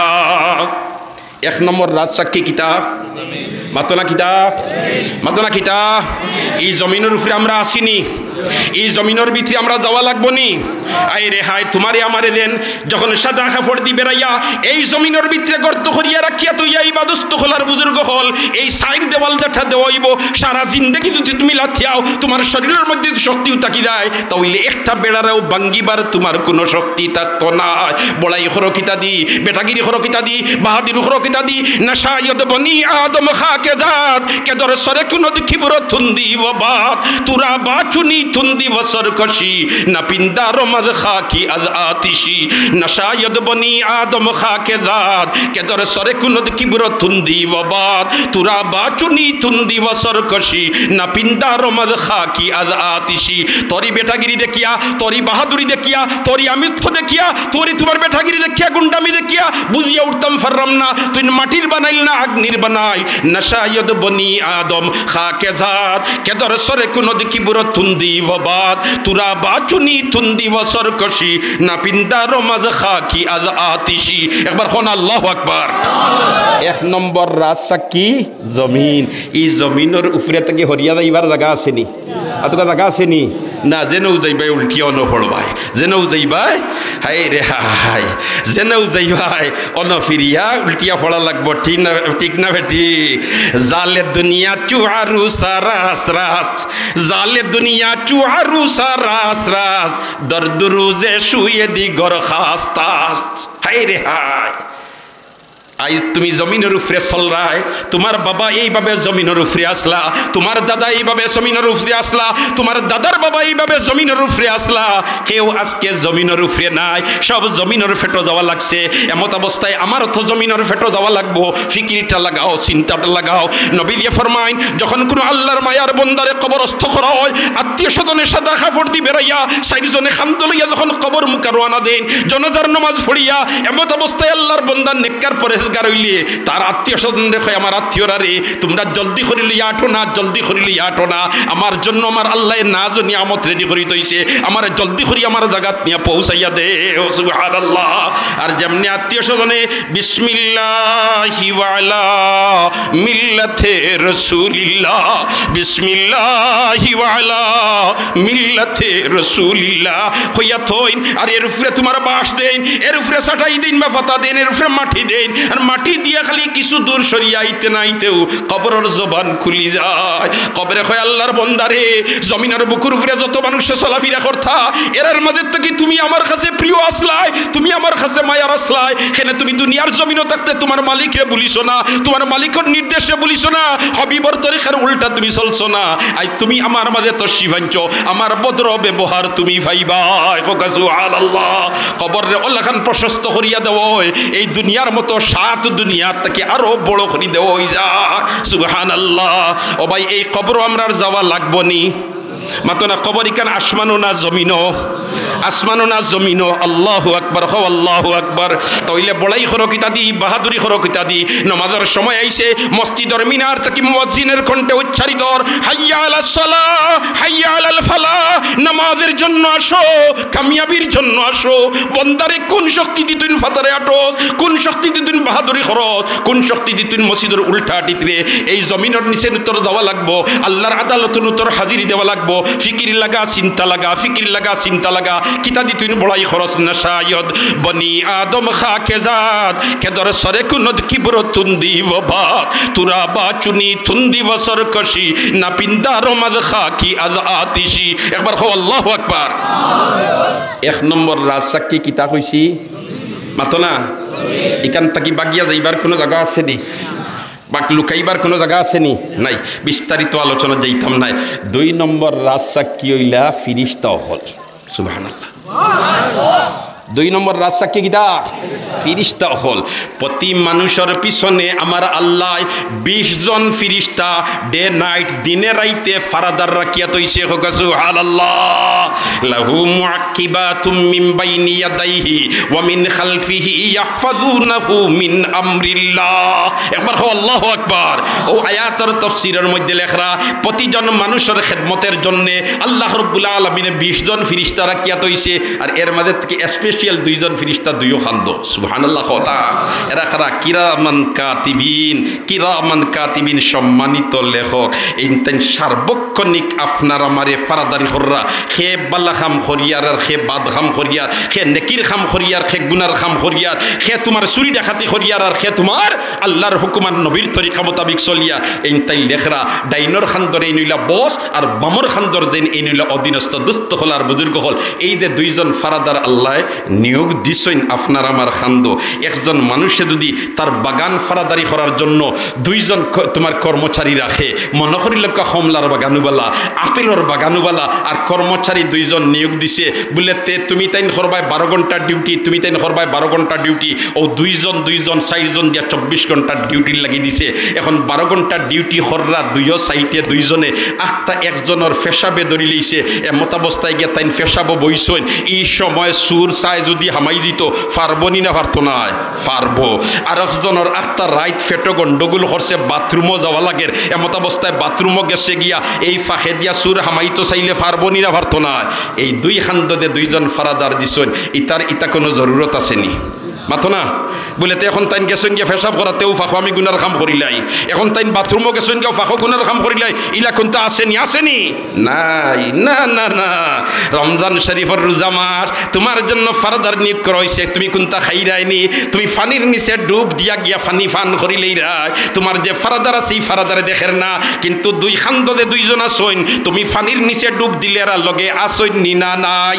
এক নম্বর রাজ সাক্ষী কিতা? মাতো না কিতা? মাতো না কিতা? ই জমিনর উপরে আমরা আছি নি? ই জমিনর ভিতরে আমরা যাওয়া লাগবো নি? আয় রে হায়, তুমারে আমারে দেন, যখন সাদা কাপড় দি বেড়াইয়া এই জমিনর ভিতরে গর্ত করিয়া রাখিয়া থইয়া ইবাদত হকল আর বুজুর্গ হকল, এই সাইড দেওয়াল যেটা দেওয়া অইবো, সারা জিন্দেগি যদি তুমি লাথিয়াও, তুমার শরীরর মধ্যে শক্তিও থাকি যায়, তাইলে একটা বেড়ারেও ভাঙ্গিবার তুমার কুনু শক্তি থাকতো না। বড়াই করো কিতা দি, বেটাগিরি করো কিতা দি, বাহাদুরি করো কিতা দি? না শায়দ বনি আদম খাকে জাদ, কে দর সরে কুনদ কিবর তুন্দি ও বাদ, তুরা বাচুনি তুন্দি ও সরকশি, না পিন্দার মাঝ খাকি আজ আতিশি। না শায়দ বনি আদম খাকে জাদ, কে দর সরে কুনদ কিবর তুন্দি ও বাদ, তুরা বাচুনি তুন্দি ও সরকশি, না পিন্দার মাঝ খাকি আজ আতিশি। তোরি বেটাগিরি দেখিয়া, তোরি বাহাদুরি দেখিয়া, তোরি আমিত্ব দেখিয়া, তোরি তুমার বেটাগিরি দেখিয়া, গুন্ডামি দেখিয়া বুঝিয়া উঠতাম পাররাম না, তুই মাটির বানাইল না আগ্নির বানাইল। না শায়দ বনি আদম খাকে জাদ, কে দর সরে কুনদ কিবর তুন্দি ও বাদ, তুরা বাচুনি তুন্দি ও সরকশি, না পিন্দার মাঝ খাকি আজ আতিশি। একবার কন আল্লাহু আকবার। এক নম্বর রাজ সাক্ষী জমিন। ই জমিনর উপরে থাকি হরিয়া যাইবার জাগা আছে নি? আতুকা জাগা আছে নি? না, যেনউ যাইবায় উল্টিয়া অনো পড়বায়, যেনউ যাইবায়, হায় রে হায়, যেনউ যাইবায় অনো ফিরিয়া উল্টিয়া পড়া লাগবো, ঠিক না? ঠিক না বেটি? জালে দুনিয়া চুয়ারু সারাস রাস, জালে দুনিয়া চুয়ারু সারাস রাস, দর্দ রুজে শুয়ে দি গর খাস তাস। হায় রে হায়। আইজ তুমি জমিনর উপরে চলরায়, তুমার বাবা এইভাবে জমিনর উপরে আসলা, তুমার দাদা এইভাবে জমিনর উপরে আসলা, তুমার দাদার বাবা এইভাবে জমিনর উপরে আসলা। কেউ আজকে জমিনর উপরে নাই, সব জমিনর ফেটো যাওয়া লাগছে। এমত অবস্থায় আমারও তো জমিনর ফেটো যাওয়া লাগবো। ফিকিরটা লাগাও, চিন্তাটা লাগাও। নবীজি ফরমাইন, যখন কুনু আল্লাহর মায়ার বন্দারে কবরস্থ করা অয়, আত্মীয় স্বজনে সাদা কাপড় দি বেড়াইয়া, চাইরজনে কান্দো লইয়া যখন কবর মুখা রওয়ানা দেইন, জনাজার নামাজ পড়িয়া, এমত অবস্থায় আল্লাহর বন্দা নেককার পরেজগার অইলে তার আত্মীয় স্বজনরে কয়, "আমার আত্মীয়রা রে, তুমরা জলদি করি লইয়া আটো না, জলদি করি লইয়া আটো না, আমার জন্য আমার আল্লায় নাজ নিয়ামত রেডি করি থইছে, আমারে জলদি করি আমার জাগাত নিয়া পৌঁছাইয়া দেও।" সুবহানাল্লাহ। আর যেমনে আত্মীয় স্বজনে বিসমিল্লাহি ওয়া আলা মিল্লাতে রাসূলিল্লাহ, বিসমিল্লাহি ওয়া আলা মিল্লাতে রাসূলিল্লাহ কইয়া থইন, আর এর উপরে তুমার বাঁশ দেইন, এর উপরে চাটাই দেইন বা পাতা দেইন, এর উপরে মাটি দেইন, আর মাটি দিয়া খালি কিছু দূর সরিয়া আইতে না আইতেউ কবরর জবান খুলি যায়। কবরে কয়, "আল্লাহর বন্দারে, জমিনর বুকুর উপরে যত মানুষে চলাফিরা করতা, এরার মাঝে থাকি তুমি আমার কাছে প্রিয় আসলায়, তুমি আমার কাছে মায়ার আসলায়, কেনে তুমি দুনিয়ার জমিনো থাকতে তুমার মালিকরে ভুলিছো না, তুমার মালিকর নির্দেশরে ভুলিছো না, হাবিবর তরিকার উল্টা তুমি চলছো না। আইজ তুমি আমার মাঝে তশরিফ আনছো, আমার ভদ্র ব্যবহার তুমি পাইবায়।" কউক্কা সুবহানাল্লাহ। কবররে অলাখান প্রশস্ত করিয়া দেওয়া অয়, এই দুনিয়ার মতো সাত দুনিয়ার থাকি আরো বড় করি দেওয়া অইযায়। সুবহানাল্লাহ। ও ভাই, এই কবরো আমরার যাওয়া লাগবো নি? মাতো না, কবর ইখান আসমানো না জমিনো? আসমানো না জমিনো? আল্লাহু আকবার, কও আল্লাহু আকবার। তাইলে বড়াই করো কিতা দি, বাহাদুরি করো কিতা দি? নমাজর সময় আইছে, মসজিদর মিনার থাকি মুয়াজ্জিনর কণ্ঠে উচ্চারিত অর, "হাইয়া আলাস সালাহ, হাইয়া আলাল ফালাহ, নামাজের জন্য আসো, কামিয়াবির জন্য আসো।" বন্দারে কুন শক্তি দি তুইন ফাতারে আটস, কুন শক্তি দি তুইন বাহাদুরি করস, কুন শক্তি দি তুইন মসজিদর উল্টা আটিতরে? এই জমিনর নিচে নুতর যাওয়া লাগবো, আল্লাহর আদালতো নুতর হাজিরি দেওয়া লাগবো। ফিকির লাগা, চিন্তা লাগা, ফিকির লাগা, চিন্তা লাগা। কিতা দি তুইন বড়াই করস না শায়দ? বনি আদম খাকে জাদ, কে দর সরে কুনদ কিবর তুন্দি ও বাদ, তুরা বাচুনি তুন্দি ও সরকশি, না পিন্দার মাঝ খাকি আজ আতিশি। একবার কও আল্লাহু আকবার। এক নম্বর রাজ সাক্ষী কিতা কইছি? মাতো না? ইখান থাকি বাগিয়া যাইবার কুনু জাগা আছে নি? বাক লুকাইবার কুনু জাগা আছে নি? নাই। বিস্তারিত আলোচনা যাইতাম নায়। দুই নম্বর রাজ সাক্ষী অইলা ফিরিস্তা অকল। সুবহানাল্লাহ। দুই নম্বর রাজ সাক্ষী কিতা? ফিরিস্তা অকল। প্রতি মানুষর পিছনে আমার আল্লায় বিশ জন ফিরিস্তা day night, দিনে রাইতে ফারাদার রাখিয়া থইছে। কউক্কা সুবহানাল্লাহ। লাহু মুআক্কিবাতুম মিন বাইনি ইয়াদাইহি ওয়া মিন খালফিহি ইয়াহফাজুনাহু মিন আমরিল্লাহ। একবার কও আল্লাহু আকবার। অউ আয়াতর তফসিরর মধ্যে লেখরা, প্রতিজন মানুষর খেদমতর জন্যে আল্লাহ রাব্বুল আলামিনে বিশ জন ফিরিস্তা রাখিয়া থইছে, আর এর মাঝে থাকি special দুইজন ফিরিস্তা দুইও কান্দো। সুবহানাল্লাহ কথা। এরা কারা? কিরামান কাতিবিন, কিরামান কাতিবিন, সম্মানিত লেখক। এইন তাইন সার্বক্ষণিক আপনার আমারে ফারাদারি কররা, কে বালা কাম করিয়ার আর কে বাদ কাম করিয়ার, কে নেকির কাম করিয়ার, কে গুনার কাম করিয়ার, কে তুমার চুরি ডাকাতি করিয়ার আর কে তুমার আল্লার হুকুম আর নবীর তরিকা মোতাবিক চলিয়ার। এইন তাইন লেখরা, ডাইনর কান্দর এইন অইলা বস আর বামর কান্দর যেইন এইন অইলা অধীনস্থ। দুস্ত অকল আর বুজুর্গ অকল, এই যে দুইজন ফারাদার আল্লায় নিয়োগ দিছইন আপনার আমার কান্দো। একজন মানুষে যদি তার বাগান ফারাদারি করার জন্য দুইজন ক-, তুমার কর্মচারী রাখে, মনো করিলাউক্কা কমলার বাগানু বালা, আপেলর বাগানু বালা, আর কর্মচারী দুইজন নিয়োগ দিছে, বুলে, "তে তুমি তাইন করবায় বারো ঘন্টার ডিউটি, তুমি তাইন করবায় বারো ঘন্টার ডিউটি।" অউ দুইজন, দুইজন, চাইরজন দিয়া চব্বিশ ঘন্টার ডিউটির লাগি দিছে। এখন বারো ঘন্টার ডিউটি কররা দুইও সাইডে দুইজনে, আখতা একজনর পেশাবে ধরিলাইছে, এমতাবস্থায় গিয়া তাইন পেশাবো বইছইন। ই সময় চুর চায় যদি হামাই দিতো, পারবো নি না পারতো নায়? পারবো। আরকজনর আখতা রাইত পেটো গন্ডগোল করছে, বাথরুমো যাওয়া লাগের, এমতাবস্থায় বাথরুমো গেছে গিয়া, এই ফাঁকে দিয়া চুর হামাইতো চাইলে পারবো নি না পারতো নায়? এই দুই কান্দো যে দুইজন ফারাদার দিছইন, ইতার ইতা কুনু জরুরত আছে নি? মাতো না? বুলে, "তে এখন তাইন গেছইন গিয়া পেশাব করাত, তেউ ফাঁকো আমি গুনার কাম করিলাই, এখন তাইন বাথরুমো গেছইন গিয়া ফাঁকো গুনার কাম করিলাই, ইলা কুন্তা আছে নি? আছে নি?" নাই, না, না, না। রমজান শরিফর রোজা মাস, তুমার জন্য ফারাদার নিয়োগ করা অইছে, তুমি কুন্তা খাইরায় নি? তুমি পানির নিচে ডুব দিয়া গিয়া পানি পান করিলাইরায়। তুমার যে ফারাদার আছে, ই ফারাদারে দেখের না, কিন্তু দুই কান্দো যে দুইজন আছইন, তুমি পানির নিচে ডুব দিলে এরার লগে আছইন নি না নাই?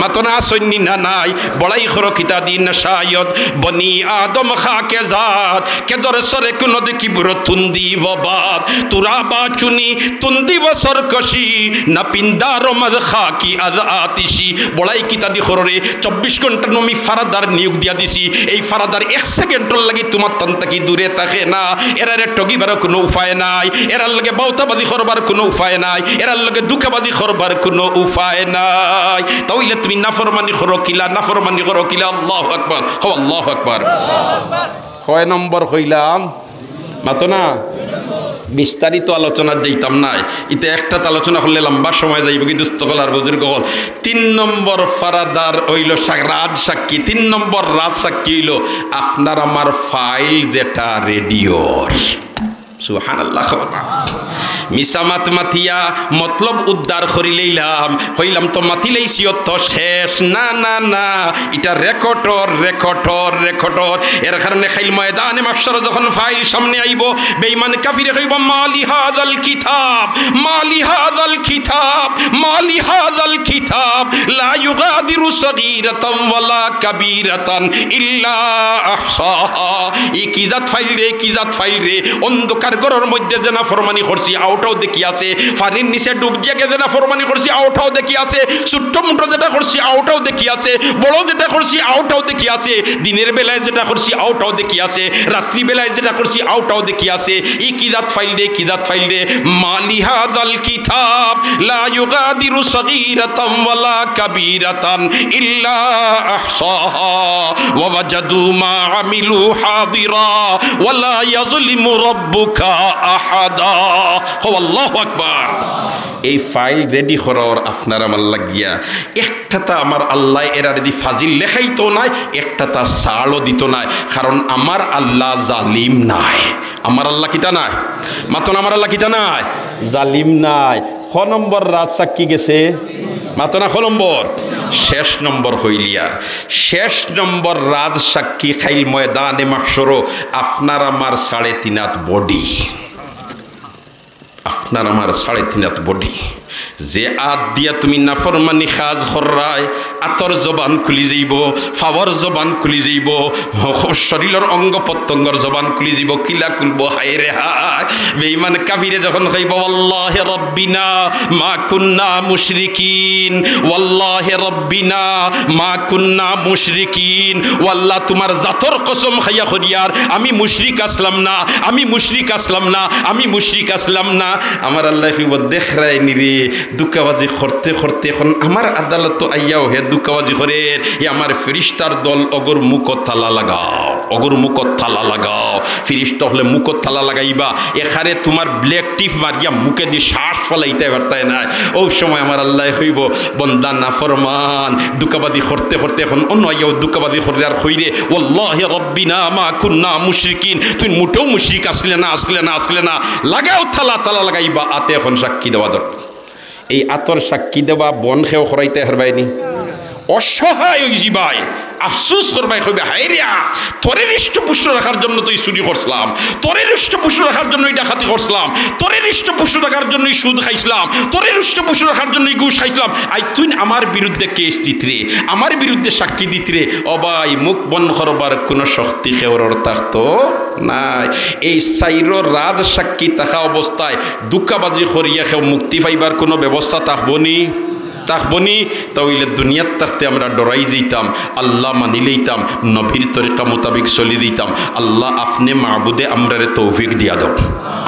মাতো না, আছইন নি না নাই? বড়াই করো কিতা দি না শায়দ, বনি আদম খাকে জাত, কেদর সরে কুনো দেখি বুড়ো তুন্দি ও বাদ, তুরা বা চুনি তুন্দি ও সরকশি, না পিন্দার মদ খাকি আজ আতিশি। বড়াই কিতা দি করো রে, চব্বিশ ঘন্টা নমি ফারাদার নিয়োগ দিয়া দিছি, এই ফারাদার এক সেকেন্ডর লাগি তুমার তান থাকি দূরে থাকে না। এরারে ঠগিবার কুনো উপায় নাই, এরার লগে বাউতাবাজি করবার কুনো উপায় নাই, এরার লগে ধুকাবাজি করবার কুনো উপায় নাই। তা অইলে তুমি নাফরমানি করো কিলা, নাফরমানি করো কিলা? আল্লাহু আকবার, কও আল্লাহু আকবার। কয় নম্বর কইলাম? মাতো না? বিস্তারিত আলোচনাত যাইতাম নায়, ইতা একটাত আলোচনা করলে লম্বা সময় যাইবোগি দুস্ত অকল আর বুজুর্গ অকল। তিন নম্বর ফারাদার অইলো সা-, রাজ সাক্ষী। তিন নম্বর রাজ সাক্ষী অইলো আপনার আমার ফাইল যেটা রেডিওর। সুবহানাল্লাহ। মিছা মাত মাতিয়া মতলব উদ্ধার করিলাইলাম, কইলাম তো মাতিলাইছি, অত শেষ। না, না, না, ইটা রেকর্ডর, রেকর্ডর, রেকর্ডর। এর কারণে কাইল ময়দানে মাহশর যখন ফাইল সামনে আইবো, বেঈমান কাফিরে কইবো, "মা লিহাযাল কিতাব, মা লিহাযাল কিতাব, মা লিহাযাল কিতাব, লা ইউগাদিরু সগীরাতান ওয়ালা কাবীরাতান ইল্লা আহসাহা।" ই কি জাত ফাইল রে, কি জাত ফাইল রে? অন্ধকার ঘরর মধ্যে যে নাফরমানি করছি, অউটাও দেখি আছে। পানির নিচে ডুব দিয়া যে নাফরমানি করছি, অউটাও দেখি আছে। ছোট্ট মোটো যেটা করছি, অউটাও দেখি আছে। বড় যেটা করছি, অউটাও দেখি আছে। দিনের বেলায় যেটা করছি, অউটাও দেখি আছে। রাত্রি বেলায় যেটা করছি, অউটাও দেখি আছে। ই কি জাত ফাইল রে, কি জাত ফাইল রে? মা লিহাযাল কিতাব লা ইউগাদিরু সগীরাতান ওয়ালা কাবীরাতান ইল্লা আহসাহা ওয়া ওয়াজাদু মা আমিলু হাদিরা ওয়া লা ইয়াজলিমু রাব্বুকা আহাদা। কও আল্লাহু আকবার। এই ফাইল রেডি করার আপনার আমার লাগিয়া একটাতা আমার আল্লায় এরারে দি ফাজিল লেখাইতো নায়, একটাতা ছাড়ও দিতো নায়, কারণ আমার আল্লাহ জালিম নায়। আমার আল্লাহ কিতা নায়? মাতো না, আমার আল্লাহ কিতা নায়? জালিম নায়। ক নম্বর রাজ সাক্ষী গেছে? মাতো না, ক নম্বর? শেষ নম্বর কইলিয়ার। শেষ নম্বর রাজ সাক্ষী কাইল ময়দানে মাহশরো আপনার আমার সাড়ে তিন আত বডি। আপনার আমার সাড়ে তিন আত বডি। যে আত দিয়া তুমি নাফরমানি কাজ কররায়, আতর জবান খুলি যাইবো, পাওর জবান খুলি যাইবো, শরীলর অঙ্গ প্রত্যঙ্গর জবান খুলি যাইবো। কিলা খুলবো? হায় রে হায়। বেঈমান কাফিরে যখন কইবো, "ওয়াল্লাহি রাব্বিনা মা কুন্না মুশরিকিন, ওয়াল্লাহি রাব্বিনা মা কুন্না মুশরিকিন।" ও আল্লাহ, তুমার জাতর কসম খাইয়া করিয়ার, আমি মুশরিক আছলাম না, আমি মুশরিক আছলাম না, আমি মুশরিক আছলাম না। আমার আল্লায় কইবো, "দেখরায় নি রে, ধোকাবাজি করতে করতে এখন আমার আদালতো আইয়াও হে ধোকাবাজি করের, এ আমার ফিরিস্তার দল, অগুর মুখো তালা লাগাও, অগুর মুখো তালা লাগাও। ফিরিস্তা অকলে মুখো তালা লাগাইবা, এখারে তুমার black tip মারিয়া মুখেদি শ্বাস ফালাইতায় পারতায় নায়। অউ সময় আমার আল্লায় কইবো, বন্দা নাফরমান, ধোকাবাজি করতে করতে এখন অনো আইয়াও ধোকাবাজি করের আর কইরে, ওয়াল্লাহি রাব্বিনা মা কুন্না মুশরিকিন, তুইন মুটেও মুশরিক আছলে না, আছলে না, আছলে না। লাগাও তালা, তালা লাগাইবা, আতে এখন সাক্ষী দেওয়া দরকার। এই আতর সাক্ষী দেওয়া বন্ধ কেউ করাইতায় পারবায়নি? অসহায় অইযিবায়, আফসোস করবায়, কইবায়, হায়রে আত, তোরে হৃষ্টপুষ্ট রাখার জন্য তো ই চুরি করছলাম, তোরে হৃষ্টপুষ্ট রাখার জন্য ই ডাকাতি করছলাম, তোরে হৃষ্টপুষ্ট রাখার জন্য ই সুদ খাইছলাম, তোরে হৃষ্টপুষ্ট রাখার জন্য ই ঘুষ খাইছলাম। আইজ তুইন আমার বিরুদ্ধে case দিতরে, আমার বিরুদ্ধে সাক্ষী দিতরে। ও ভাই, মুখ বন্ধ করবার কুনু শক্তি কেউরর থাকতো নায়। এই চাইরো রাজ সাক্ষী থাকা অবস্থায় ধোকাবাজি করিয়া কেউ মুক্তি পাইবার কুনু ব্যবস্থা থাকবো নি? থাকবো নি? তা অইলে দুনিয়াত থাকতে আমরা ডরাই যাইতাম, আল্লাহ মানি লইতাম, নবীর তরিকা মোতাবেক চলি দিতাম। আল্লাহ আপনে মাবুদে আমরারে তৌফিক দিয়া দেও।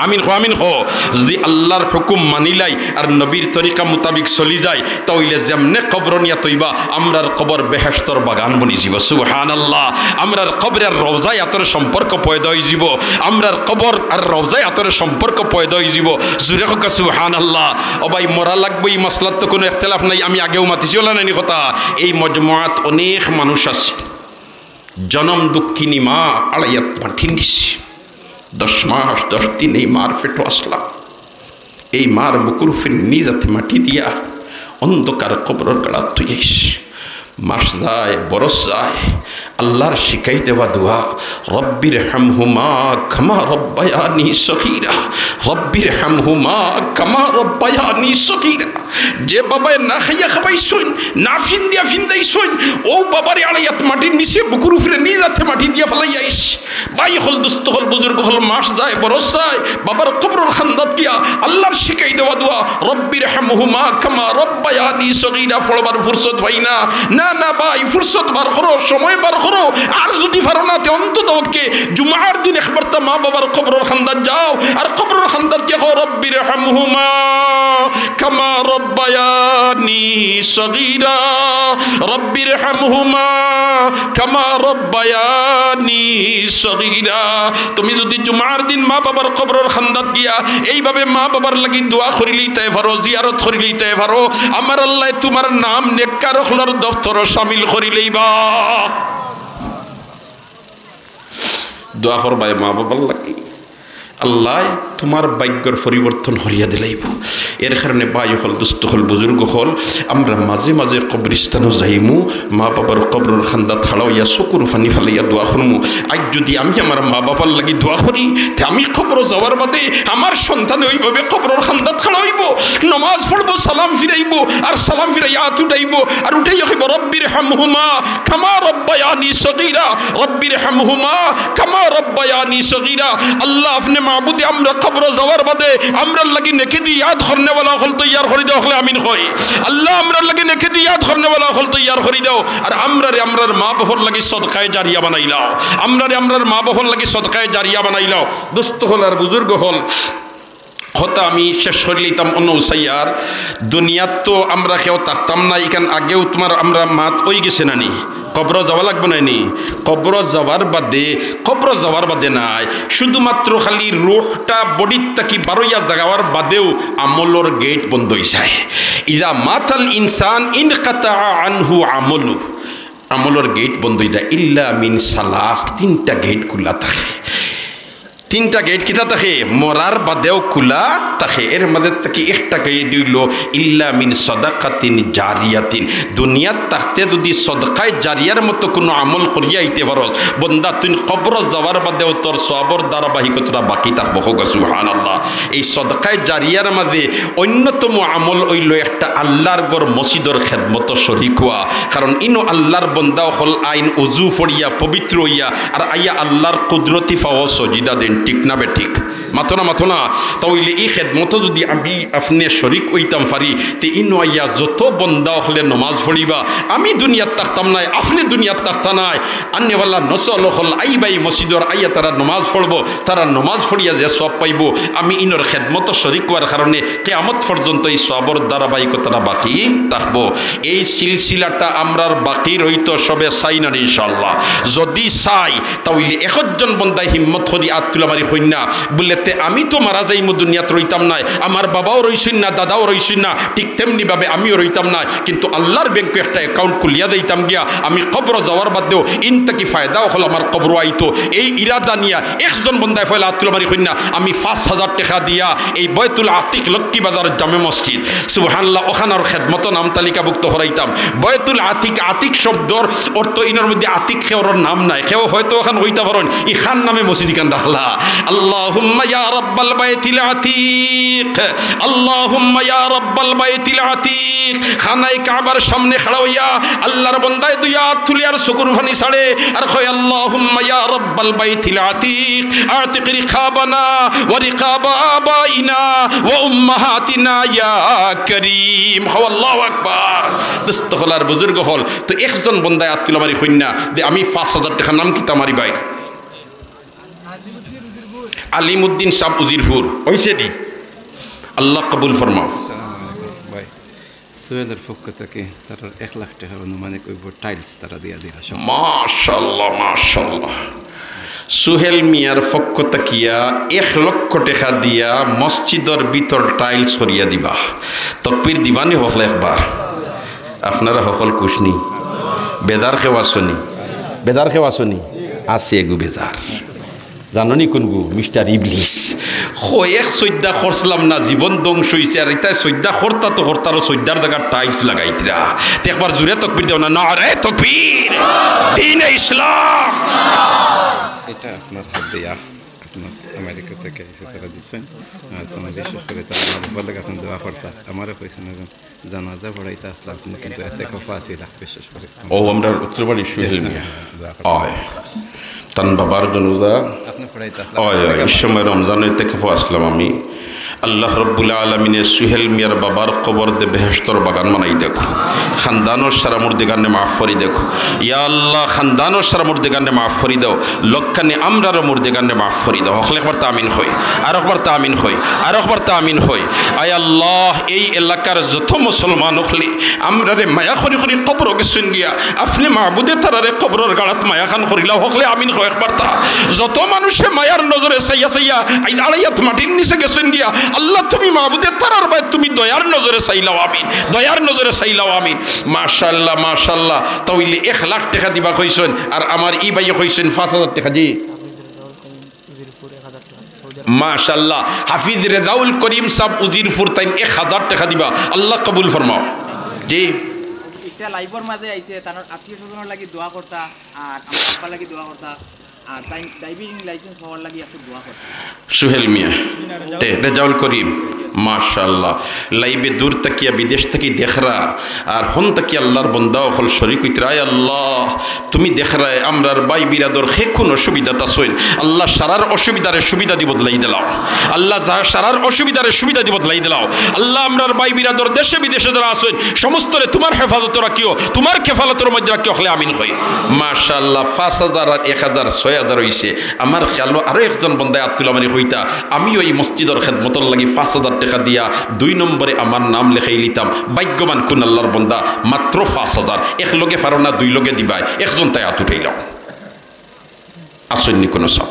আমিন কও, আমিন কও। যদি আল্লাহর হুকুম মানি লাই আর নবীর তরিকা মোতাবেক চলি যাই, তা অইলে যেমনে কবরো নিয়া থইবা, আমরার কবর বেহেশতর বাগান বনি যিবো। সুবহানাল্লাহ। আমরার কবর আর রওজায় আতর সম্পর্ক পয়দা অইযিবো। আমরার কবর আর রওজায় আতর সম্পর্ক পয়দা অইযিবো। জুরে কউক্কা সুবহানাল্লাহ। ও ভাই, মরা লাগবো, ই মাসলাত তো কুনু ইখতিলাফ নাই। আমি আগেও মাতিছি, অলা নায়নি কথা? এই মজমুআত অনেক মানুষ আছে, জনম দুঃখিনী মা আড়াই আত মাটি নিছে, দশ মাস দশ দিন এই মার পেটো আছলাম। এই মার বুকুর উপরে নিজ আতে মাটি দিয়া অন্ধকার কবরর গাড়াত থুইয়া আইছি। মাস যায়, বরস যায়, আল্লাহর শিখাই দেওয়া দোয়া, রব্বির হামহুমা কামা রব্বায়ানি সগীরা, রব্বির হামহুমা কামা রব্বায়ানি সগীরা। যে বাবায় না খাইয়া খাবাইছইন, না ফিন্দিয়া ফিন্দাইছইন, অউ বাবারে আড়াই আত মাটির নিচে বুকুর উপরে নিজ আতে মাটি দিয়া ফালাইয়া আইছি। ভাই অকল, দোস্ত অকল, বুজুর্গ অকল, মাস যায়, বরস যায়, বাবার কবরর কান্দাত গিয়া আল্লাহর শিখাই দেওয়া দোয়া, রব্বির হামহুমা কামা রব্বায়ানি সগীরা পড়বার ফুরসত পাই না। না, না ভাই, ফুরসত বার করো, সময় বার করো। আর যদি পারো না, তে অন্তত পক্ষে জুমার দিন একবারতা মা বাবার কবরর কান্দাত যাও, আর কবরর কান্দাত গিয়া কও, রব্বির হামহুমা কামা রব্বায়ানি সগীরা, রব্বির হামহুমা কামা রব্বায়ানি সগীরা। তুমি যদি জুমার দিন মা বাবার কবরর কান্দাত গিয়া এইভাবে মা বাবার লাগি দোয়া করিলিতায় পারো, জিয়ারত করিলিতায় পারো, আমার আল্লায় তুমার নাম নেককার অকলর দফতরো শামিল করিলাইবা। দোয়া করবায় মা বাবার লাগি, আল্লায় তুমার ভাগ্যর পরিবর্তন করিয়া দিলাইবো। এর কারণে ভাই অকল, দোস্ত অকল, বুজুর্গ অকল, আমরা মাঝে মাঝে কবরস্থানো যাইমু, মা বাবার কবরর কান্দাত খাড়া অইয়া চকুর পানি ফালাইয়া দোয়া করমু। আইজ যদি আমি আমার মা বাবার লাগি দোয়া করি, তে আমি কবরো যাওয়ার বাদে আমার সন্তানে ওইভাবে কবরর কান্দাত খাড়া অইবো, নমাজ পড়বো, সালাম ফিরাইবো, আর সালাম ফিরাইয়া আত উঠাইবো, আর উঠাইয়া কইবো, রব্বির হামহুমা কামা রব্বায়ানি সগীরা, রব্বির হামহুমা কামা রব্বায়ানি সগীরা। আল্লাহ, আপনে মাবুদে আমরা কবরো যাওয়ার বাদে আমরার লাগি নেকি দি ইয়াদ করনেওয়ালা অকল তৈয়ার করি দেও, অকলে আমিন কই। আল্লাহ, আমরার লাগি নেকি দি ইয়াদ করনেওয়ালা অকল তৈয়ার করি দেও। আর আমরারে আমরার মা বাবার লাগি সদকায়ে জারিয়া বানাইলাও। আমরারে আমরার মা বাবার লাগি সদকায়ে জারিয়া বানাইলাও। দোস্ত অকল আর বুজুর্গ অকল, কথা আমি শেষ করিলিতাম অনো উসাইয়ার। দুনিয়াত তো আমরা কেউ থাকতাম না, ইখান আগেও তুমার আমরা মাত অইগেছে নানি? কবরো যাওয়া লাগবো নানি? কবরো যাওয়ার বাদে, কবরো যাওয়ার বাদে নায়, শুধুমাত্র খালি রুহটা বডির থাকি বারইয়া যাওয়ার বাদেউ আমলর গেইট বন্ধ অইযায়। ইযা মাতাল ইনসান ইনকাতাআ আনহু আমলু, আমলর গেইট বন্ধ অইযায়। ইল্লা মিন সালাস, তিনটা গেইট খুলা থাকে। তিনটা গেইট কিতা থাকে? মরার বাদেউ খুলা থাকে। এর মাঝে থাকি একটা গেইট অইলো ইল্লা মিন সাদাকাতিন জারিয়াতিন। দুনিয়াত থাকতে যদি সদকায়ে জারিয়ার মতো কুনু আমল করিয়া আইতে পারস, বন্দা, তুই কবরো যাওয়ার বাদেউ তোর সওয়াবর ধারাবাহিকতাটা বাকি থাকবো। কউক্কা সুবহানাল্লাহ। এই সদকায়ে জারিয়ার মাঝে অন্যতম আমল অইলো একটা আল্লাহর ঘর মসজিদর খেদমতো শরিক অওয়া। কারণ ইনো আল্লাহর বন্দা অকল আইন উজু পড়িয়া পবিত্র অইয়া আর আইয়া আল্লাহর কুদরতি পাও সজিদা দেইন। ঠিক না বেঠিক? মাতো না, মাতো না। তা অইলে ই খেদমতো যুদি আমি আপনে শরিক অইতাম পারি, তে ইনো আইয়া যত বন্দা অকলে নমাজ পড়িবা, আমি দুনিয়াত থাকতাম নায়, আপনে দুনিয়াত থাকতা নায়। আন্নেওয়ালা নসল অকল আইবা ই মসজিদর, আইয়া তারা নমাজ পড়বো, তারা নমাজ পড়িয়া যে সওয়াব পাইবো, আমি ইনোর খেদমতো শরিক অওয়ার কারণে কিয়ামত পর্যন্ত ই সওয়াবর ধারাবাহিকতাটা বাকি থাকবো। এই সিলসিলাটা আমরার বাকি রইতো, সবে চাই না নি ইনশাআল্লাহ? যুদি চাই, তা অইলে একজন বন্দায় হিম্মত করি আত তুলা মারি কইন না, বুলে, "তে আমি তো মারা যাইমু, দুনিয়াত রইতাম নায়, আমার বাবাও রইছইন না, দাদাও রইছইন না, ঠিক তেমনি ভাবে আমিও রইতাম নায়, কিন্তু আল্লার ব্যাংকো একটা account খুলিয়া যাইতাম গিয়া, আমি কবরো যাওয়ার বাদেও ইন থাকি ফায়দা অকল আমার কবরো আইতো।" এই ইরাদা নিয়া একজন বন্দায় পয়লা আত তুলা মারি কইন না, "আমি পাঁচ হাজার টেকা দিয়া এই বয়তুল আতিক লক্ষ্মী বাজার জামে মসজিদ, সুবহানাল্লাহ, অখানর খেদমতো নাম তালিকাভুক্ত করাইতাম।" বয়তুল আতিক, আতিক শব্দর অর্থ ইনোর মধ্যে আতিক কেউরর নাম নাই, কেউ হয়তো অখান কইতা পারইন, ইখান নামে মসজিদ ইখান রাখলা। আল্লাহুম্মা ইয়া রাব্বাল বাইতিল আতিক, আল্লাহুম্মা ইয়া রাব্বাল বাইতিল আতিক। খানায়ে কাবার সামনে খাড়া অইয়া আল্লার বন্দায় দুই আত তুলিয়া আর চকুর পানি ছাড়ে আর কয়, "আল্লাহুম্মা ইয়া রাব্বাল বাইতিল আতিক, আতিক রিকাবানা ওয়া রিকাবা আবাইনা ওয়া উম্মাহাতিনা ইয়া করিম।" কও আল্লাহু আকবার। দোস্ত অকল আর বুজুর্গ অকল, তো একজন বন্দায় আত তুলা মারি কইন না যে আমি পাঁচ হাজার টেকা, নাম কিতা মারি ভাই? আলিমউদ্দিন সাব উজিরপুর। অইছে নি? আল্লাহ কবুল ফরমাও। আসসালামু আলাইকুম ভাই। সোহেলর পক্ষ থাকি তারার এক লাখ টেকার আনুমানিক অইবো, tiles তারা দিয়া দিরা সব। মাশাআল্লাহ, মাশাআল্লাহ। সোহেল মিয়ার পক্ষ থাকিয়া এক লক্ষ টেকা দিয়া মসজিদর ভিতর tiles করিয়া দিবা। তকবির দিবা নি হকলে একবার? আপনারা হকল খুশ নি? বেজার কেউ আছো নি? বেজার কেউ আছো নি? আছে এগু বেজার। জানো নি কুনগু? মিস্টার ইবলিস। কয় এক সইজদা করছলাম না, জীবন ধ্বংস অইছে, আর ইতায় সইজদা করতা তো করতা, আরো সইজদার জাগাত tiles লাগাইতরা। তে একবার জুরে তকবির দেও না, নারায়ে তকবির, দ্বীনে ইসলাম। এটা আপনার হাত দিয়া, আপনার আমেরিকা থাকি এসে তারা দিচ্ছেন। আর তুমি বিশেষ করে তারা আমার উপর লেগে এখন দোয়া করতা, আমারে কইছেন একজন জানাজা পড়াইতা আসলাম, কিন্তু এতেকাফো আছিলা, বিশেষ করে। ও, আমরার উত্তরবাড়ি সোহেল মিয়া। দোয়া করতা। অয়। তান বাবার জানাজা। আপনি পড়াইতা আসলাম। অয়, অয়, ই সময় রমজানো এতেকাফো আসলাম আমি। আল্লাহ রব্বুল আলামিনে সোহেল মিয়ার বাবার কবরদে বেহেশতর বাগান বানাই দেউক। খান্দানর সারা মুর্দেগানরে মাফ করি দেউক। ইয়া আল্লাহ, খান্দানর সারা মুর্দেগানরে মাফ করি দেও। লক্কানি আমরারও মুর্দেগানরে মাফ করি দেও। হকলে একবার তা আমিন কই, আর একবার তা আমিন কই, আর একবার তা আমিন কই। আয় আল্লাহ, এই এলাকার যত মুসলমান অকলে আমরারে মায়া করি করি কবরো গেছইন গিয়া, আপনে মাবুদে তারারে কবরর গাড়াত মায়া খান করিলাও। হকলে আমিন কই একবার তা। যত মানুষে মায়ার নজরে চাইয়া চাইয়া আইজ আড়াই আত মাটির নিচে গেছইন গিয়া, আল্লাহ তুমি মাবুদে তারার বায় তুমি দয়ার নজরে চাইলাও, আমিন। দয়ার নজরে চাইলাও, আমিন। মাশাআল্লাহ, মাশাআল্লাহ। তা অইলে এক লাখ টেকা দিবা কইছইন, আর আমার ই ভাইয়ে কইছইন পাঁচ হাজার টেকা। জি। মাশাআল্লাহ, হাফিজ রেজাউল করিম সাব উজিরপুর তাইন এক হাজার টেকা দিবা। আল্লাহ কবুল ফরমাও। জি। ইটা live-র মাঝে আইছে, তার আত্মীয় স্বজনর লাগি দোয়া করতা, আর আমার আব্বার লাগি দোয়া করতা, আর তাই driving license হওয়ার লাগি একটু দোয়া করতা। সোহেল মিয়া, তে রেজাউল করিম, মাশাআল্লাহ। Live-এ দূর থাকিয়া, বিদেশ থাকি দেখরা, আর হন থাকি আল্লাহর বন্দা অকল শরিক অইতরা। আয় আল্লাহ, তুমি দেখরায়, আমরার ভাই বিরাদর হে কুন অসুবিধাত আছইন। আল্লাহ, সারার অসুবিধারে সুবিধা দি বদলাই দিলাও। আল্লাহ, যা-, সারার অসুবিধারে সুবিধা দি বদলাই দিলাও। আল্লাহ, আমরার ভাই বিরাদর দেশে বিদেশে যারা আছইন, সমস্তরে তুমার হেফাজতো রাখিও, তুমার খেফালতর মধ্যে রাখিও। হকলে আমিন কই। মাশাআল্লাহ, পাঁচ হাজার আর এক হাজার, ছয় হাজার অইছে। আমার খেয়ালো আরো একজন বন্দায় আত তুলা মারি কইতা, আমিও ই মসজিদর খেদমতর লাগি পাঁচ হাজার টেকা দিয়া দুই নম্বরে আমার নাম লেখাইলিতাম। ভাগ্যবান কুন আল্লাহর বন্দা, মাত্র পাঁচ হাজার। এক লগে পারো না, দুই লগে দিবায়। একজন তাই আত উঠাইলাও। আছইন নি কুনু সাব?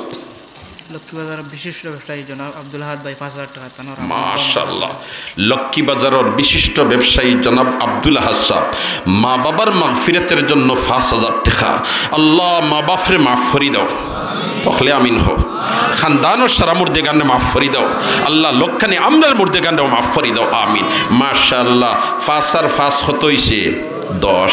লক্ষ্মীবাজার বিশিষ্ট ব্যবসায়ী জনাব আব্দুল আহাদ ভাই পাঁচ হাজার টেকা তান। মাশাআল্লাহ। লক্ষ্মীবাজারর বিশিষ্ট ব্যবসায়ী জনাব আব্দুল আহাদ সাব, মা বাবার মাগফিরাতের জন্য পাঁচ হাজার টেকা। আল্লাহ, মা বাপরে মাফ করি দাও। হকলে আমিন কও। খান্দানর সারা মুর্দেগানরে মাফ করি দাও। আল্লাহ, লক্কানি আমরার মুর্দেগানরেও মাফ করি দাও। আমিন। মাশাআল্লাহ। পাঁচ আর পাঁচ কত অইছে? দশ।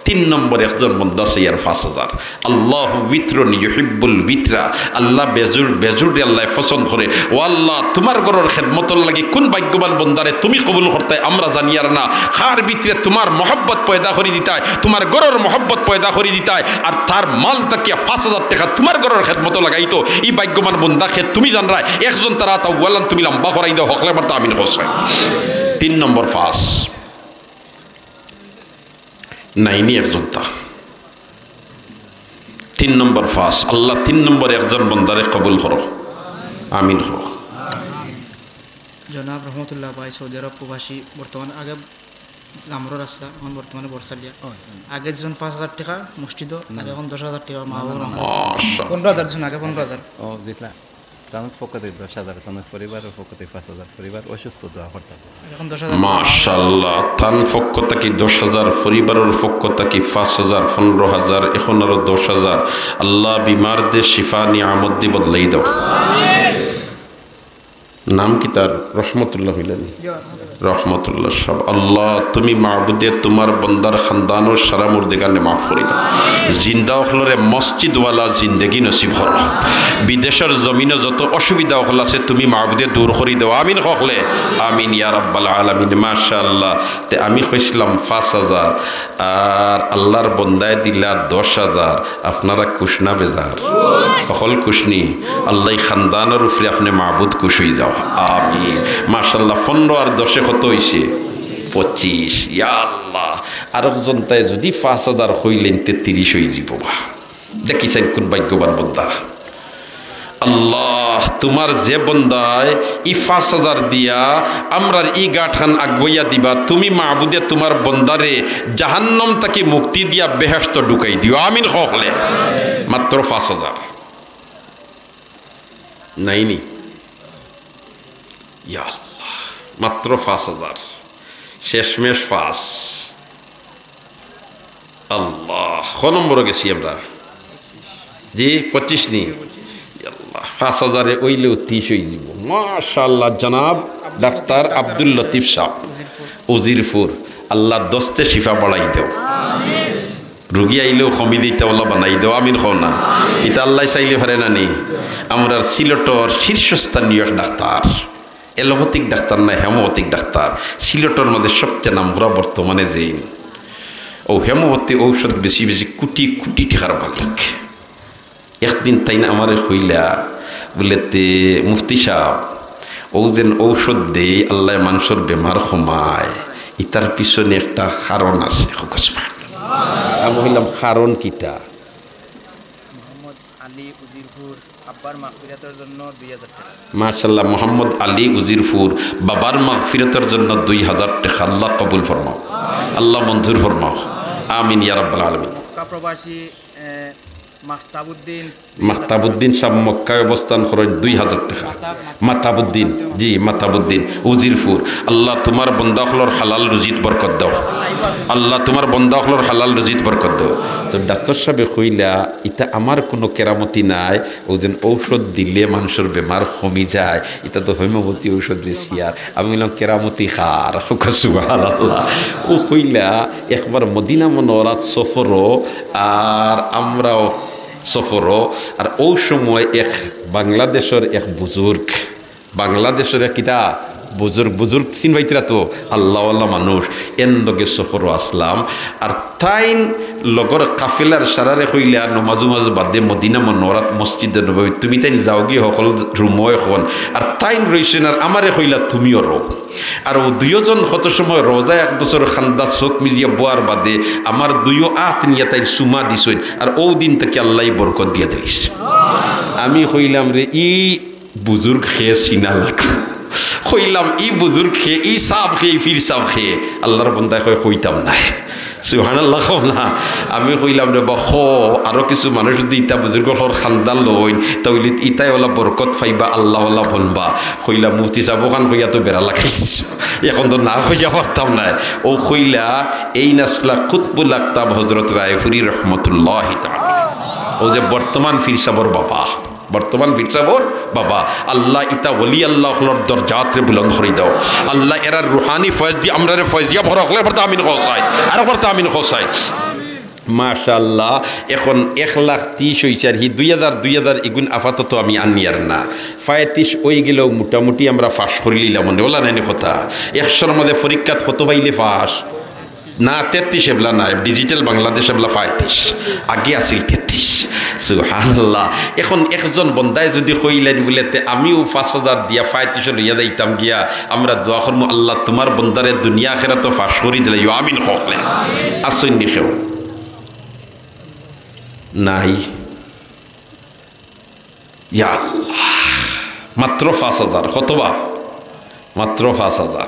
তিন নম্বর একজন বন্দা চাইয়ার পাঁচ হাজার। আল্লাহু বিতরুন ইউহিব্বুল বিতরা। আল্লাহ বেজুড়, বেজুড়রে আল্লায় পছন্দ করে। ও আল্লাহ, তুমার ঘরর খেদমতর লাগি কুন ভাগ্যবান বন্দারে তুমি কবুল করতায় আমরা জানিয়ার না। কার ভিতরে তুমার মহব্বত পয়দা করি দিতায়, তুমার ঘরর মহব্বত পয়দা করি দিতায়, আর তার মাল থাকিয়া পাঁচ হাজার টেকা তুমার ঘরর খেদমতো লাগাইতো, ই ভাগ্যবান বন্দা কে তুমি জানরায়। একজন তারা তা ওয়ালান তুমি লম্বা করাই দেও, হকলে মারতা আমিন কও চাই। তিন নম্বর পাঁচ। নাইনি একজন তা। তিন নম্বর পাঁচ। আল্লাহ তিন নম্বর একজন বন্দারে কবুল করো। আমিন কও। জনাব রহমতুল্লাহ ভাই সৌদি আরব প্রবাসী, বর্তমানে আগে গামরর আসলা, এখন বর্তমানে বরসালিয়া। আগে দিছইন পাঁচ হাজার টেকা মসজিদো, আর এখন দশ হাজার টেকা মা বাবার নামে। মাশাআল্লাহ। পনেরো হাজার দিছইন আগে, পনেরো হাজার। ও, দিছলা। তান পক্ষ থাকি দশ হাজার, তান পরিবারর পক্ষ থাকি পাঁচ হাজার, পরিবার অসুস্থ, দোয়া করতা। এখন দশ হাজার। মাশাআল্লাহ, তান পক্ষ থাকি দশ হাজার, পরিবারর পক্ষ থাকি পাঁচ হাজার, পনেরো হাজার, এখন আরো দশ হাজার। আল্লাহ বিমারদে শিফা নিয়ামতদি বদলাই দেও। নাম কিতা তার? রহমতুল্লাহ অইলা নি? রহমতুল্লাহ সাব। আল্লাহ, তুমি মাবুদে তুমার বন্দার খানদানর সারা মুর্দেগানরে মাফ করি দেও। জিন্দা অকলরে মসজিদওয়ালা জিন্দেগি নসিব করো। বিদেশর জমিনো যত অসুবিধা অকল আছে, তুমি মাবুদে দূর করি দেও। আমিন কও হকলে। আমিন ইয়া রাব্বাল আলামিন। মাশাআল্লাহ। তে আমি কইছলাম পাঁচ হাজার, আর আল্লাহর বন্দায় দিলা দশ হাজার। আপনারা খুশ না বেজার? হকল খুশ নি? আল্লাহ ই খানদানর উপরে আপনে মাবুদ খুশ অই যাও। আমিন। মাশাআল্লাহ, পনেরো আর দশে কত অইছে? পঁচিশ। ইয়া আল্লাহ, আরকজন তাই যুদি পাঁচ হাজার কইলেন, তে তিরিশ অই যিবো বা। দেখি চাইন কুন ভাগ্যবান বন্দা। আল্লাহ, তুমার যে বন্দায় ই পাঁচ হাজার দিয়া আমরার ই ঘাটখান আগুয়াইয়া দিবা, তুমি মাবুদে তুমার বন্দারে জাহান্নাম থাকি মুক্তি দিয়া বেহেশতো ঢুকাই দিও। আমিন কও হকলে। মাত্র পাঁচ হাজার। নাইনি? ইয়া আল্লাহ, মাত্র পাঁচ হাজার। শেষমেশ পাঁচ। আল্লাহ, ক নম্বরো গেছি আমরা? জি, পঁচিশ নি? ইয়া আল্লাহ, পাঁচ হাজারে অইলেও তিরিশ অই যিবো। মাশাআল্লাহ, জনাব ডাক্তার আব্দুল লতিফ সাব, উজিরপুর। আল্লাহ দস্তে শিফা বাড়াই দেও। রুগী আইলেও কমি দিতা ওলা বানাই দেও, আমিন কও না। ইতা আল্লায় চাইলে পারে না নি? আমরার সিলেটর শীর্ষস্থানীয় এক ডাক্তার, এলোপ্যাথিক ডাক্তার না, হোমিওপ্যাথিক ডাক্তার, সিলেটর মাঝে সবচেয়ে নামকরা বর্তমানে যেইন। অউ হোমিওপ্যাথি ঔষধ বেশি বেশি কুটি কুটি টেকার মালিক। একদিন তাইন আমারে কইলা, বুলে, "তে মুফতি সাব, অউ যেন ঔষধ দেই, আল্লায় মানষর বেমার কমায়, ইতার পিছনে একটা কারণ আছে, কউক্কা সুবহানাল্লাহ।" আমি কইলাম, "কারণ কিতা?" মোহাম্মদ আলী উজিরপুর আব্বার মাগফিরাতর জন্য দুই হাজার টেকা। মাশাআল্লাহ, মোহাম্মদ আলী উজিরপুর বাবার মাগফিরাতর জন্য দুই হাজার টেকা। আল্লাহ কবুল ফরমাও, আল্লাহ মঞ্জুর ফরমাও, আমিন ইয়া রাব্বাল আলামিন। মক্কা প্রবাসী, এ, মাহতাবুদ্দিন। মাহতাবুদ্দিন সাব মক্কায় অবস্থান করইন, দুই হাজার টেকা। মাতাবুদ্দিন, জি, মাতাবুদ্দিন, উজিরপুর। আল্লাহ তুমার বন্দা অকলর হালাল রুজিত বরকত দেও। আল্লাহ তুমার বন্দা অকলর হালাল রুজিত বরকত দেও। তো ডাক্তার সাবে কইলা, "ইতা আমার কুনু কেরামতি নায়, অউ যেন ঔষধ দিলে মানষর বেমার কমি যায়, ইতা তো হোমিওপ্যাথি ঔষধ বেশি।" আর আমি কইলাম, "কেরামতি কার?" কউক্কা সুবহানাল্লাহ। অউ কইলা, একবার মদিনা মনোয়ারাত সফরো, আর আমরাও সফরো, আর অউ সময় এক বাংলাদেশর এক বুজুর্গ, বাংলাদেশর এক কিতা বুজুর্গ, বুজুর্গ চিনবায়তরা তো, আল্লাহওয়ালা মানুষ, এন লগে সফরো আছলাম। আর তাইন লগর কাফেলার সারারে কইলা, নমাজ উমাজ বাদে মদিনা মনোয়ারাত মসজিদে নববী, তুমি তাইন যাওগি হকল রুমো অখন। আর তাইন রইছইন, আর আমারে কইলা, "তুমিও রও।" আর অউ দুইওজন কত সময় রওজায়ে আকদসর কান্দাত চউখ মিলিয়া বওয়ার বাদে আমার দুইও আত নিয়া তাইন চুমা দিছইন, আর অউ দিন থাকি আল্লায় বরকত দিয়া দিলিছে। আমি কইলাম, "রে, ই বুজুর্গ কে চিনা লাগবো।" কইলাম, "ই বুজুর্গ কে, ই সাব কে, ই পীর সাব কে?" আল্লাহর বন্দায় কয়, "কইতাম নায়।" সুবহানাল্লাহ কও না। আমি কইলাম, "রে বা, কও, আরো কিছু মানুষ যুদি ইতা বুজুর্গ অকলর কান্দা লইন, তা অইলে ইতায় অলা বরকত পাইবা, আল্লাহওয়ালা বনবা।" কইলা, "মুফতি সাব, অখান কইয়া তো বেড়া লাগাইছো, অখন তো না কইয়া পারতাম নায়।" অউ কইলা, এইন আছলা কুতবুল আকতাব হজরত রায়পুরী রহমতুল্লাহি তাআলা। অউ যে বর্তমান পীর সাবর বাবা, বর্তমান পীর সাবর বাবা, আল্লাহ ইতা ওলি আল্লাহ অকলর দরজাতরে বুলন্দ করি দেও। আল্লাহ এরার রুহানি ফয়েজ দি আমরারে ফয়েজিয়াব করো। হকলে আরবার তা আমিন কও চাই, আরবার তা আমিন কও চাই। মাশাআল্লাহ। এখন এক লাখ তিশ অইছে, আর হি দুই হাজার, দুই হাজার ইগুন আপাতত আমি আনিয়ার না। পঁয়ত্রিশ অইগেলেও মোটামুটি আমরা পাশ করিলিলাম, মানে, অলা নায়নি কথা। একশোর মাঝে পরীক্ষাত কত পাইলে পাশ? না, তেত্রিশ এবলা নায়, Digital Bangladesh এবলা পঁয়ত্রিশ, আগে আছিল তেত্রিশ। সুবহানাল্লাহ। এখন একজন বন্দায় যুদি কইলাইন বুলে, "তে আমিও পাঁচ হাজার দিয়া পঁয়ত্রিশ লইয়া যাইতাম গিয়া, আমরা দোয়া করমু, আল্লাহ তুমার বন্দারে দুনিয়া আখেরাতো পাশ করি দিলাইও, আমিন কওকলে।" আছইন নি কেউ? নাই। ইয়া আল্লাহ, মাত্র পাঁচ হাজার, কতবা? মাত্র পাঁচ হাজার।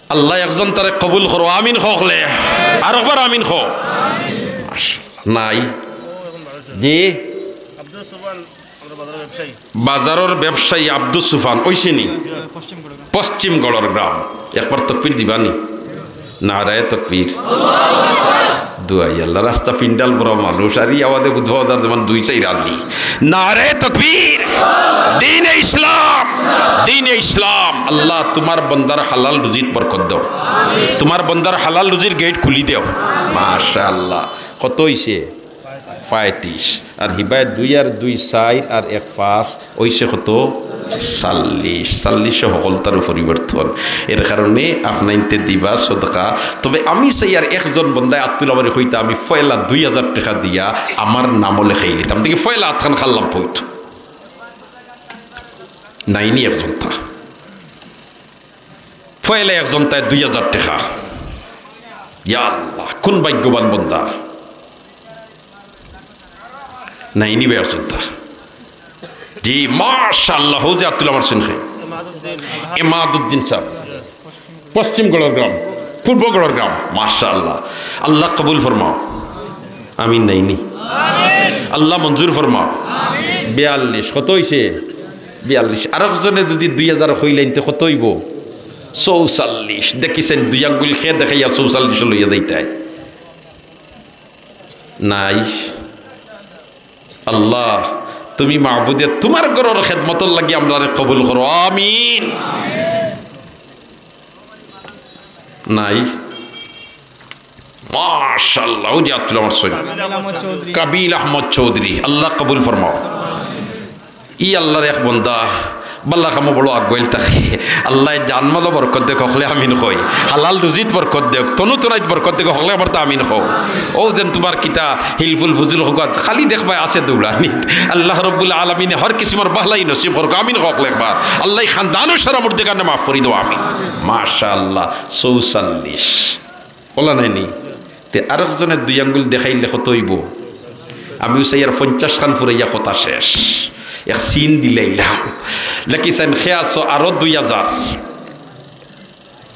আল্লাহ একজন তারে কবুল করো, আমিন কওকলে। আরোকবার আমিন কও। মাশাআল্লাহ। নাই? জি? আব্দুস সুবহান, আমরা বাজারের ব্যবসায়ী। বাজারের ব্যবসায়ী আব্দুস সুফান, অইছে নি? পশ্চিমগড়র গ্রাম। একবার তকবীর দিবানি? নারায়ে তকবীর। দুয়াই আল্লাহ, রাস্তা পিন্ডাল ভরা মানুষ, আর ই আওয়াজে বুঝবা অউ যেমন দুই চাইর আলি। নারায়ে তকবীর। দ্বীনে ইসলাম, দ্বীনে ইসলাম। আল্লাহ তুমার বন্দার হালাল রুজিত বরকত দেও, তুমার বন্দার হালাল রুজির গেইট খুলি দেও। মাশাআল্লাহ। কত অইছে? পঁয়ত্রিশ। আর হিবায় দুই আর দুই চাইর আর এক পাঁচ, অইছে কত? চল্লিশ। চল্লিশে হকলতার পরিবর্তন। এর কারণে আপনাইন্তে দিবা সদকা। তবে আমি চাইয়ার একজন বন্দায় আত তুলা মারি কইতা, আমি পয়লা দুই হাজার টেকা দিয়া আমার নামও লেখাইলিতাম। দেখি পয়লা আতখান খাল্লাম পইত। নাইনি একজনতা। পয়লা একজনতায় দুই হাজার টেকা। ইয়া আল্লাহ, কুন ভাগ্যবান বন্দা। নাইনি বা একজনতা। জি, মাশাআল্লাহ, হউ যে আত তুলা মারছইন কে। ইমাদুদ্দিন সাব। পশ্চিমগড়র গ্রাম, পূর্বগড়র গ্রাম, মাশাআল্লাহ। আল্লাহ কবুল ফরমাও। আমিন নাইনি? আল্লাহ মঞ্জুর ফরমাও। বিয়াল্লিশ, কত অইছে? বিয়াল্লিশ। আরোকজনে যুদি দুই হাজার কইলাইন, তে কত অইবো? চৌচল্লিশ। দেখিছইন, দুই আঙ্গুল কে দেখাইয়া চৌচল্লিশ লইয়া যাইতায়। নাই। আল্লাহ, তুমি মাবুদে তুমার ঘরর খেদমতর লাগি আমরারে কবুল করো। আমিন। নাই। মাশাআল্লাহ, অউ যে আত তুলা মারছইন। কাবিল আহমদ চৌধুরী। কাবিল আহমদ চৌধুরী, আল্লাহ কবুল ফরমাও। ই আল্লাহর এক বন্দা, বালা কামো বড় আগুয়াইল থাকে। আল্লায় জানমালো বরকত দেউক, হকলে আমিন কই। হালাল রুজিত বরকত দেউক, তনু তনাইত বরকত দেউক, হকলে আবার তা আমিন কও। অউ যেন তুমার কিতা হিলফুল ফুজুল হউক, খালি দেখবায় আছে দৌড়ানিত। আল্লাহ রব্বুল আলামিনে হর কিসিমর বালাই নসিব করউক, আমিন কও হকলে একবার। আল্লায় খানদানর সারা মুর্দেগানে মাফ করি দেও, আমিন। মাশাআল্লাহ, চৌচল্লিশ। অলা নায়নি? তে আরোকজনে দুই আঙ্গুল দেখাইলে কত অইবো? আমিও চাইয়ার পঞ্চাশ খান ফুরাইয়া কথা শেষ। এক চিন দিলাইলাম। লেখি চাইন, কে আছো আরো দুই হাজার?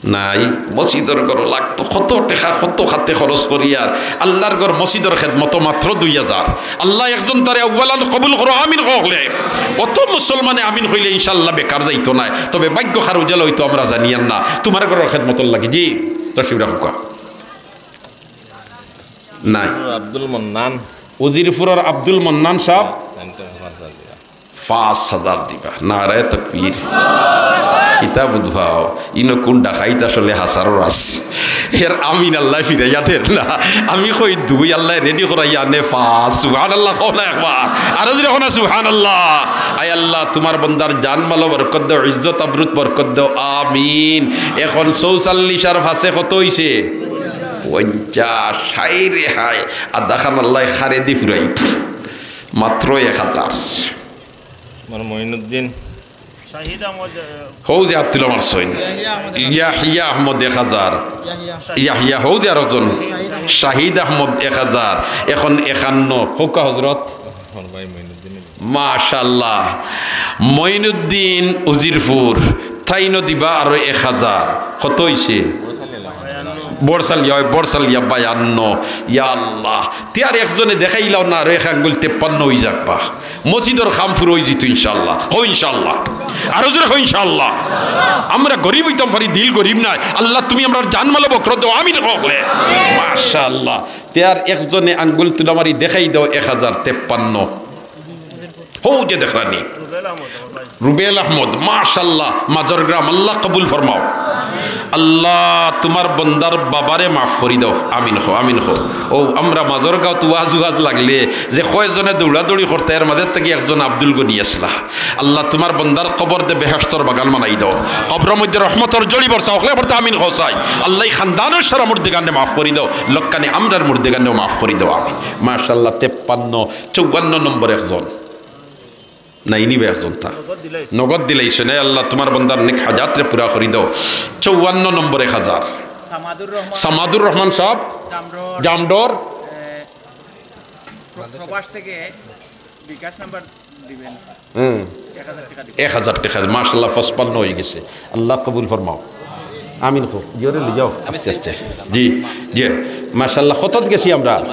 নাই, মসজিদর ঘরো লাগতো কত টেকা, কত খাতে খরচ করিয়ার আল্লাহর ঘর মসজিদর খেদমতো মাত্র দুই হাজার। আল্লাহ একজনতারে আউয়ালান কবুল করো, আমিন কও হকলে। অত মুসলমানে আমিন কইলে ইনশাআল্লাহ বেকার যাইতো নায়, তবে ভাগ্য কার উজালা অইতো আমরা জানিয়ার না। তুমার ঘরর খেদমতর লাগি, জি, তশরিফ রাখউক্কা। নাই। আব্দুল মান্নান। উজিরপুরর আব্দুল মান্নান সাব। পাঁচ হাজার দিবা। নারায়ে তকবীর। কিতা বুঝবাও, ইনো কুন ডাকাইত আসলে হাজারো আছে। এর আমিন আল্লায় ফিরাইয়া দেন না। আমি কই দুই, আল্লায় রেডি করাইয়া আনে পাঁচ। সুবহানাল্লাহ কও না একবার। আরো জোরে কও না সুবহানাল্লাহ। আয় আল্লাহ, তুমার বন্দার জান মালো বরকত দেও, ইজ্জত আবরুত বরকত দেও। আমিন। এখন চৌচল্লিশ আর পাঁচে কত অইছে? পঞ্চাশ। হায় রে হায়, আধাখান আল্লায় কারে দি ফুরাইতো। মাত্র এক হাজার। আমার মঈনুদ্দিন। শাহিদ আহমদ, আহ, হউ যে আত তুলা মারছইন। ইয়াহিয়া আহমদ। ইয়াহিয়া আহমদ এক হাজার। ইয়াহিয়া। ইয়াহিয়া, হউ যে আরোজন। শাহিদ আহমদ। শাহিদ আহমদ এক হাজার। এখন একান্ন। কউক্কা হজরত। আমার ভাই মঈনুদ্দিন। মাশাআল্লাহ। মঈনুদ্দিন উজিরপুর, তাইনও দিবা আরো এক হাজার। কত অইছে? বড়সালিয়া, অয় বড়সালিয়া বায়ান্ন। ইয়া আল্লাহ, তে আর একজনে দেখাইলাও না, আরো এক আঙ্গুল তেপ্পান্ন অইযাউক বা। মসজিদর কাম পুরা অইযিতো ইনশাআল্লাহ। কও ইনশাআল্লাহ। আরো জোরে কও ইনশাআল্লাহ। আমরা গরিব অইতাম পারি, দিল গরিব নায়। আল্লাহ, তুমি আমরার জান মালো বরকত দেও, আমিন কও হকলে। মাশাআল্লাহ। তে আর একজনে আঙ্গুল তুলা মারি দেখাই দেও, এক হাজার তেপ্পান্ন। হউ যে দেখরানি। রুবেল আহমদ, মাশাআল্লাহ, মাজর গ্রাম, আল্লাহ কবুল ফরমাও। আল্লাহ, তুমার বন্দার বাবারে মাফ করি দেও। আমিন কও, আমিন কও। অউ, আমরা মাজরগাঁওত ওয়াজ ওয়াজ লাগলে যে কয়জনে দৌড়াদৌড়ি করতা, এর মাঝে থাকি একজন আব্দুল গনি আছলা। আল্লাহ, তুমার বন্দার কবররে বেহেশতর বাগান বানাই দেও, কবরর মধ্যে রহমতর ঝড়ি বর্ষাও। হকলে পড়তা আমিন কও চাই। আল্লাহ, ই খান্দানর সারা মুর্দেগানরে মাফ করি দেও, লক্কানি আমরার মুর্দেগানরেও মাফ করি দেও। আমিন। মাশাআল্লাহ, তেপ্পান্ন, চৌয়ান্ন নম্বর একজন। নাইনি বা একজন তা। নগদ দিলাইছইন। এ আল্লাহ, তুমার বন্দার নেক হাজাতরে পুরা করি দেও। চৌয়ান্ন নম্বর এক হাজার। সামাদুর রহমান। সামাদুর রহমান সাব, জামডোর। জামডোর। এ, প্র-, প্রবাস থেকে বিকাশ নাম্বার দিবেন। হুম। এক হাজার টেকা দিবেন। এক হাজার টেকা। মাশাআল্লাহ, পঁচপান্ন অইগেছে। আল্লাহ কবুল ফরমাও। আমিন কও। জোরে লই যাও, আস্তে আস্তে। জি, জি। মাশাআল্লাহ, কতত গেছি আমরা?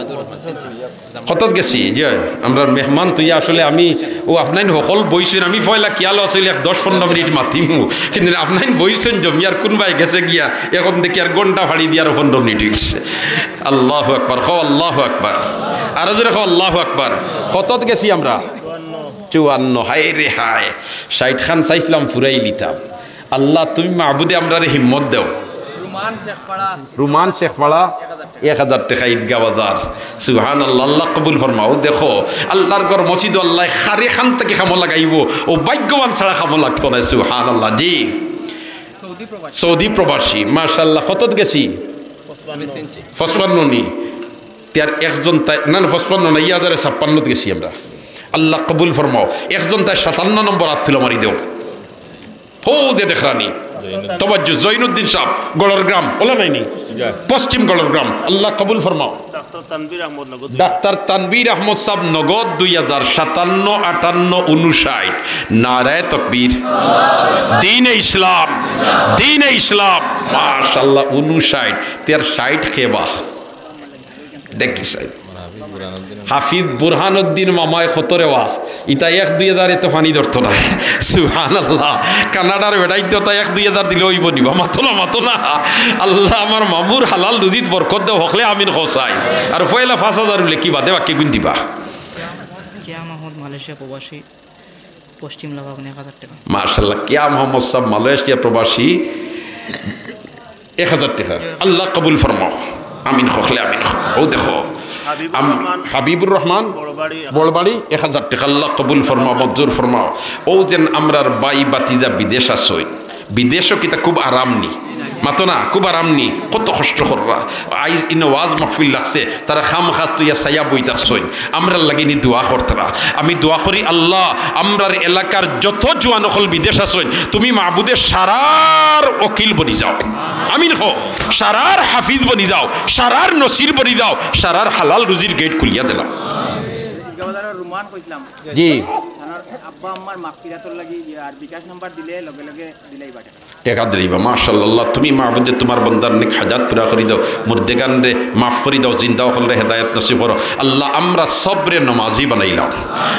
কতত গেছি? জি, আমরার মেহমান তো ইয়া আসলে আমি, অউ আপনাইন হকল বইছইন, আমি পয়লা খিয়াল আছিল এক দশ পনরো মিনিট মাতিমু, কিন্তু আপনাইন বইছইন জমিয়ার কুনবায় গেছে গিয়া, এখন দেখি আর ঘন্টা ফাড়ি দিয়া আরো পনরো মিনিট অইগেছে। আল্লাহু আকবার, কও আল্লাহু আকবার। আরো জোরে কও আল্লাহু আকবার। কতত গেছি আমরা? চুয়ান্ন। হায় রে হায়, ষাইট খান চাইছলাম ফুরাই লিতাম। আল্লাহ, তুমি মাবুদে আমরারে হিম্মত দেও। রুমান শেখপাড়া। রুমান শেখপাড়া, এক হাজার টেকা। এক হাজার টেকা ঈদগাহ বাজার। সুবহানাল্লাহ, আল্লাহ কবুল ফরমাও। দেখো, আল্লাহর ঘর মসজিদ আল্লাহ খারে খান থাকি কামো লাগাইবো, অউ ভাগ্যবান ছাড়া কামো লাগতো নায়। সুবহানাল্লাহ। জি। সৌদি প্রবাসী। সৌদি প্রবাসী, মাশাআল্লাহ। কতত গেছি? পঁচপান্ন নি। তে আর একজন তাই, না, না, পঁচপান্ন না, ইয়া হাজারে ছাপ্পান্নত গেছি আমরা। আল্লাহ কবুল ফরমাও। একজন তাই সাতান্ন নম্বর আত তুলা মারি দেও। হউ যে দেখরানি। তবাজ্জু, জৈনুদ্দিন সাব, গড়র গ্রাম, অলা নাইনি? পশ্চিম গড়র গ্রাম। আল্লাহ কবুল ফরমাও। ডাক্তার তানভীর আহমদ নগদ। ডাক্তার তানভীর আহমদ সাব নগদ দুই হাজার, সাতান্ন, আটান্ন, ঊনষাট। নারায়ে তকবীর। দ্বীনে ইসলাম, দ্বীনে ইসলাম। মাশাআল্লাহ, ঊনষাট। তে আর ষাইট কে বা? দেখি চাই। হাফিজ বুরহানুদ্দিন মামায় কত রে বা? ইতা এক দুই হাজারে তো পানি ধরতো নায়। সুবহানাল্লাহ। কানাডার বেটাইন্তে তো এক দুই হাজার দিলে অইবো নি বা? মাতো না, মাতো না। আল্লাহ, আমার মামুর হালাল রুজিত বরকত দেও, হকলে আমিন কও চাই। আর পয়লা পাঁচ হাজার উল্লেখি বাদে বাকি গুন দিবা। কিয়াম আহমদ, মালয়েশিয়া প্রবাসী, পশ্চিম লাভা, এক হাজার টেকা। মাশাআল্লাহ, কিয়াম আহমদ সাব, মালয়েশিয়া প্রবাসী, এক হাজার টেকা। আল্লাহ কবুল ফরমাও। আমিন কও, হকলে আমিন কও। অউ দেখো, হাবিবুর আম-, রহমান, হাবিবুর রহমান, বড়বাড়ি। বড়বাড়ি, এক হাজার টেকা। আল্লাহ কবুল ফরমাও, মঞ্জুর ফরমাও। অউ যেন আমরার ভাই ভাতিজা বিদেশ আছইন, বিদেশো কিতা খুব আরাম নি? মাতো না, খুব আরাম নি? কত কষ্ট কররা। আইজ ইনো ওয়াজ মাহফিল লাগছে, তারা খামখা থইয়া ছায়া বই থাকছইন। আমরার লাগি নি দোয়া করতারা। আমি দোয়া করি, আল্লাহ, আমরার এলাকার যত জোয়ান অকল বিদেশ আছইন, তুমি মাবুদে সারার উকিল বনি যাও। আমিন কও। সারার হাফিজ বনি যাও, সারার নসির বনি যাও, সারার হালাল রুজির গেট খুলিয়া দিলাও। ঈদগাহ বাজারর রুমান কইছলাম। জি। তানর আব্বা আম্মার মাগফিরাতর লাগি আর বিকাশ নাম্বার দিলে লগে লগে দিলাইবা টেকা। টেকা দিলাইবা, মাশাআল্লাহ। তুমি মাবুদে তুমার বন্দার নেক হাজাত পুরা করি দেও, মুর্দেগানরে মাফ করি দেও, জিন্দা অকলরে হেদায়েত নসিব করো। আল্লাহ, আমরা সবরে নমাজি বানাইলাও,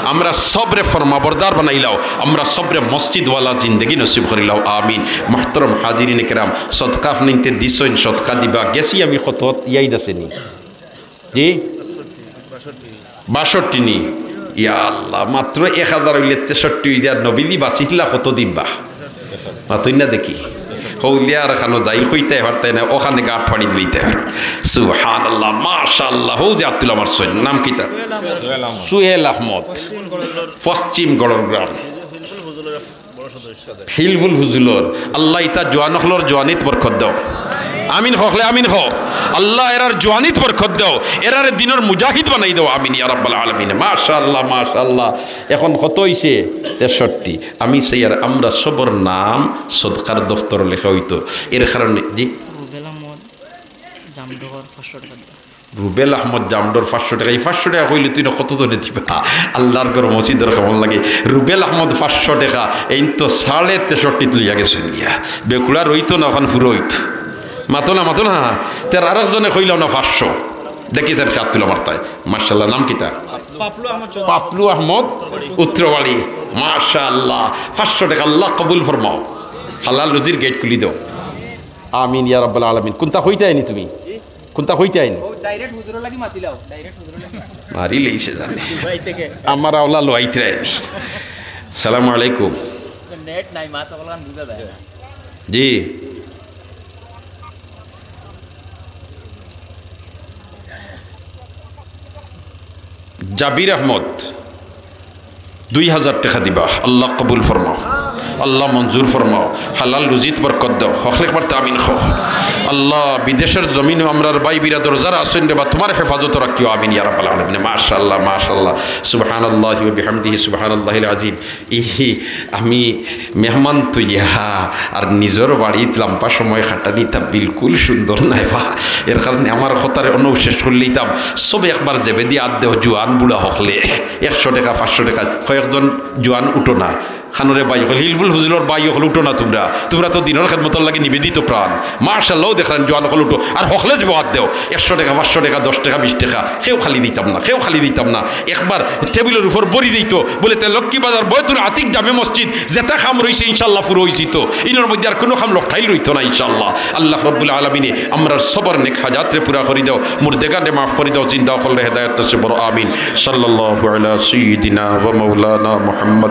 আমরা সবরে ফরমাবরদার বানাইলাও, আমরা সবরে মসজিদওয়ালা জিন্দেগি নসিব করিলাও। আমিন। মুহতারাম হাজিরিন কেরাম, সদকা আপনাইন্তে দিছইন, সদকা দিবা। গেছি আমি কত, ইয়াদ আছে নি? জি? বাষট্টি নি? ইয়া আল্লাহ, মাত্র এক হাজার অইলে তেষট্টি অইযায়, আর নবীজি বাঁচিছিলা কতদিন বা? মাতইন না দেখি। হউলিয়া আর খানো যাই কইতায় পারতায় না, অখানে গাঁট ফাড়ি দিলাইতায় পারো। সুবহানাল্লাহ, মাশাআল্লাহ, হউ যে আত তুলা মারছইন, নাম কিতা? সুহেল আহমদ, পশ্চিম গড়র গ্রাম। হিলফুল ফজুলর। আল্লাহ ইতা জোয়ান অকলর জোয়ানিত বরকত দেও। আমিন কও, হকলে আমিন কও। আল্লাহ এরার জোয়ানিত বরকত দেও, এরারে দিনর মুজাহিদ বানাই দেও। আমিন ইয়া রাব্বাল আলামিন। মাশাআল্লাহ, মাশাআল্লাহ। এখন কত অইছে? তেষট্টি। আমি চাইয়ার আমরা সবর নাম সদকার দফতরো লেখা অইতো। এর কারণে, জি? রুবেল আহমদ জামডোর পাঁচশো টেকা দিবা। রুবেল আহমদ জামডোর পাঁচশো টেকা, ই পাঁচশো টেকা কইলে তুই না কতজনে দিবা? আল্লাহর ঘর মসজিদর কামর লাগি। রুবেল আহমদ পাঁচশো টেকা, এইন তো সাড়ে তেষট্টিত লইয়া গেছইন গিয়া। বেকুড়া রইতো না, অখান ফুরো অইতো। মাতো না, মাতো না। তে আরকজনে কইলাও না পাঁচশো। দেখি যেন আত তুলা মারতায়। মাশাআল্লাহ, নাম কিতা? পাপলু আহমদ চৌধুরী। পাপলু আহমদ উত্তরবাড়ি। মাশাআল্লাহ, পাঁচশো টেকা, আল্লাহ কবুল ফরমাও। হালাল রুজির গেট খুলি দেও। আমিন ইয়া রাব্বাল আলামিন। কুনটা কইতায় নি তুমি? জি? কুনটা কইতায় নি? ও, direct হুজুরর লাগি মাতিলাও, direct হুজুরর লাগি। মারি লইছে জানে। দুবাই থেকে। আমার আওলা লইতরায় নি। সালামু আলাইকুম। Net নাই, মাত অকলখান বুঝা যায় না। জি। জাবির আহমদ, দুই হাজার টেকা দিবা। আল্লাহ কবুল ফরমাও, আল্লাহ মঞ্জুর ফরমাও, হালাল রুজিত বরকত দেও। হকলে একবার তো আমিন কও। আল্লাহ, বিদেশর জমিনো আমরার ভাই বিরাদর যারা আছইন রে বা, তুমার হেফাজতো রাখিও, আমিন ইয়া রাব্বাল আলামিন। মাশাআল্লাহ, মাশাআল্লাহ, সুবহানাল্লাহি ওয়া বিহামদিহি, সুবহানাল্লাহিল আযীম। ই, আমি মেহমান থইয়া আর নিজর বাড়িত লম্বা সময় কাটানিটা বিলকুল সুন্দর নায় বা। এর কারণে আমার কথারে অনো শেষ করিলিতাম। সবে একবার জেবেদি আত দেও, জুয়ান বুড়া হকলে, একশো টেকা, পাঁচশো টেকা, কয়েকজন জুয়ান উঠো না। খানরে ভাই হকল, হিলফুল ফুজুলর ভাই হকল, উঠো না তুমরা। তুমরা তো দিনর খেদমতর লাগি নিবেদিত প্রাণ। মাশাআল্লাহ, দেখরাম জুয়ান হকল উঠো। আর হকলে জেবেদি আত দেও, একশো টেকা, পাঁচশো টেকা, দশ টেকা, বিশ টেকা, কেউ খালি দিতাম না, কেউ খালি দিতাম না। একবার টেবিলর উপর ভরি দিত, বলে, "তে লক্ষ্মী বাজার, বয়তুল আতিক, জামে মসজিদ, যেটা কাম রইছে ইনশাআল্লাহ পুরো অইযিতো। ইনর মধ্যে আর কুনু কাম লটকাইল রইতো না ইনশাআল্লাহ।" আল্লাহ রাব্বুল আলামিনে আমরার সবর নেক হাজাতরে পুরা করি দেও, মুর্দেগানরে মাফ করি দেও, জিন্দা হকলরে হেদায়েত নসিব করো, আমিন। সাল্লাল্লাহু আলা সাইয়্যিদিনা ওয়া মাওলানা মুহাম্মদ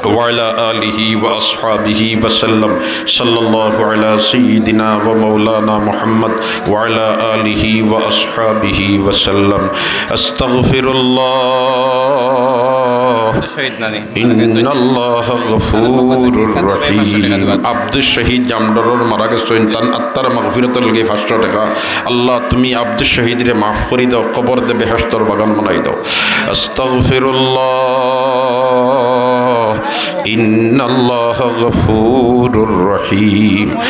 ওয়া আলা আলিহি ওয়া আসহাবিহি ওয়া সাল্লাম। সাল্লাল্লাহু আলা সাইয়্যিদিনা ওয়া মাওলানা মুহাম্মদ ওয়া আলা আলিহি ওয়া আসহাবিহি ওয়া সাল্লাম। আস্তাগফিরুল্লাহ। শহীদ নানি। ইন্নাল্লাহা গফুরুর রহিম। আব্দুশ শহীদ জামডরর মারা গেছইন, তান আত্মার মাগফিরাতর লাগি পাঁচশো টেকা। আল্লাহ, তুমি আব্দুশ শহীদরে মাফ করি দেও, কবররে বেহেশতর বাগান বানাই দেও। আস্তাগফিরুল্লাহ, ইন্নাল্লাহা গফুরুর রহিম।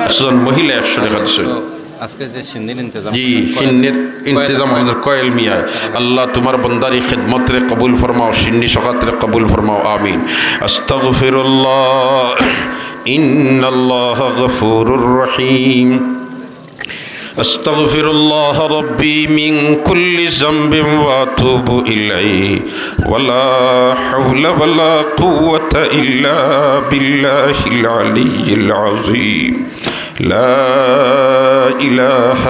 একজন মহিলা একশো টেকা দিছইন। আজকে যে শিন্নির ইন্তেজাম জি, করছেন, শিন্নির কয়েল, ইন্তেজাম কয়েল। আমাদের কয়েল মিয়ায়। আল্লাহ, তুমার বন্দার ই খেদমতরে কবুল ফরমাও, শিন্নি সকাতরে কবুল ফরমাও, আমিন। আস্তাগফিরুল্লাহ, ইন্নাল্লাহা গফুরুর রহিম। أستغفر الله ربي من كل ذنب وأتوب إليه، ولا حول ولا قوة إلا بالله العلي العظيم. لا إله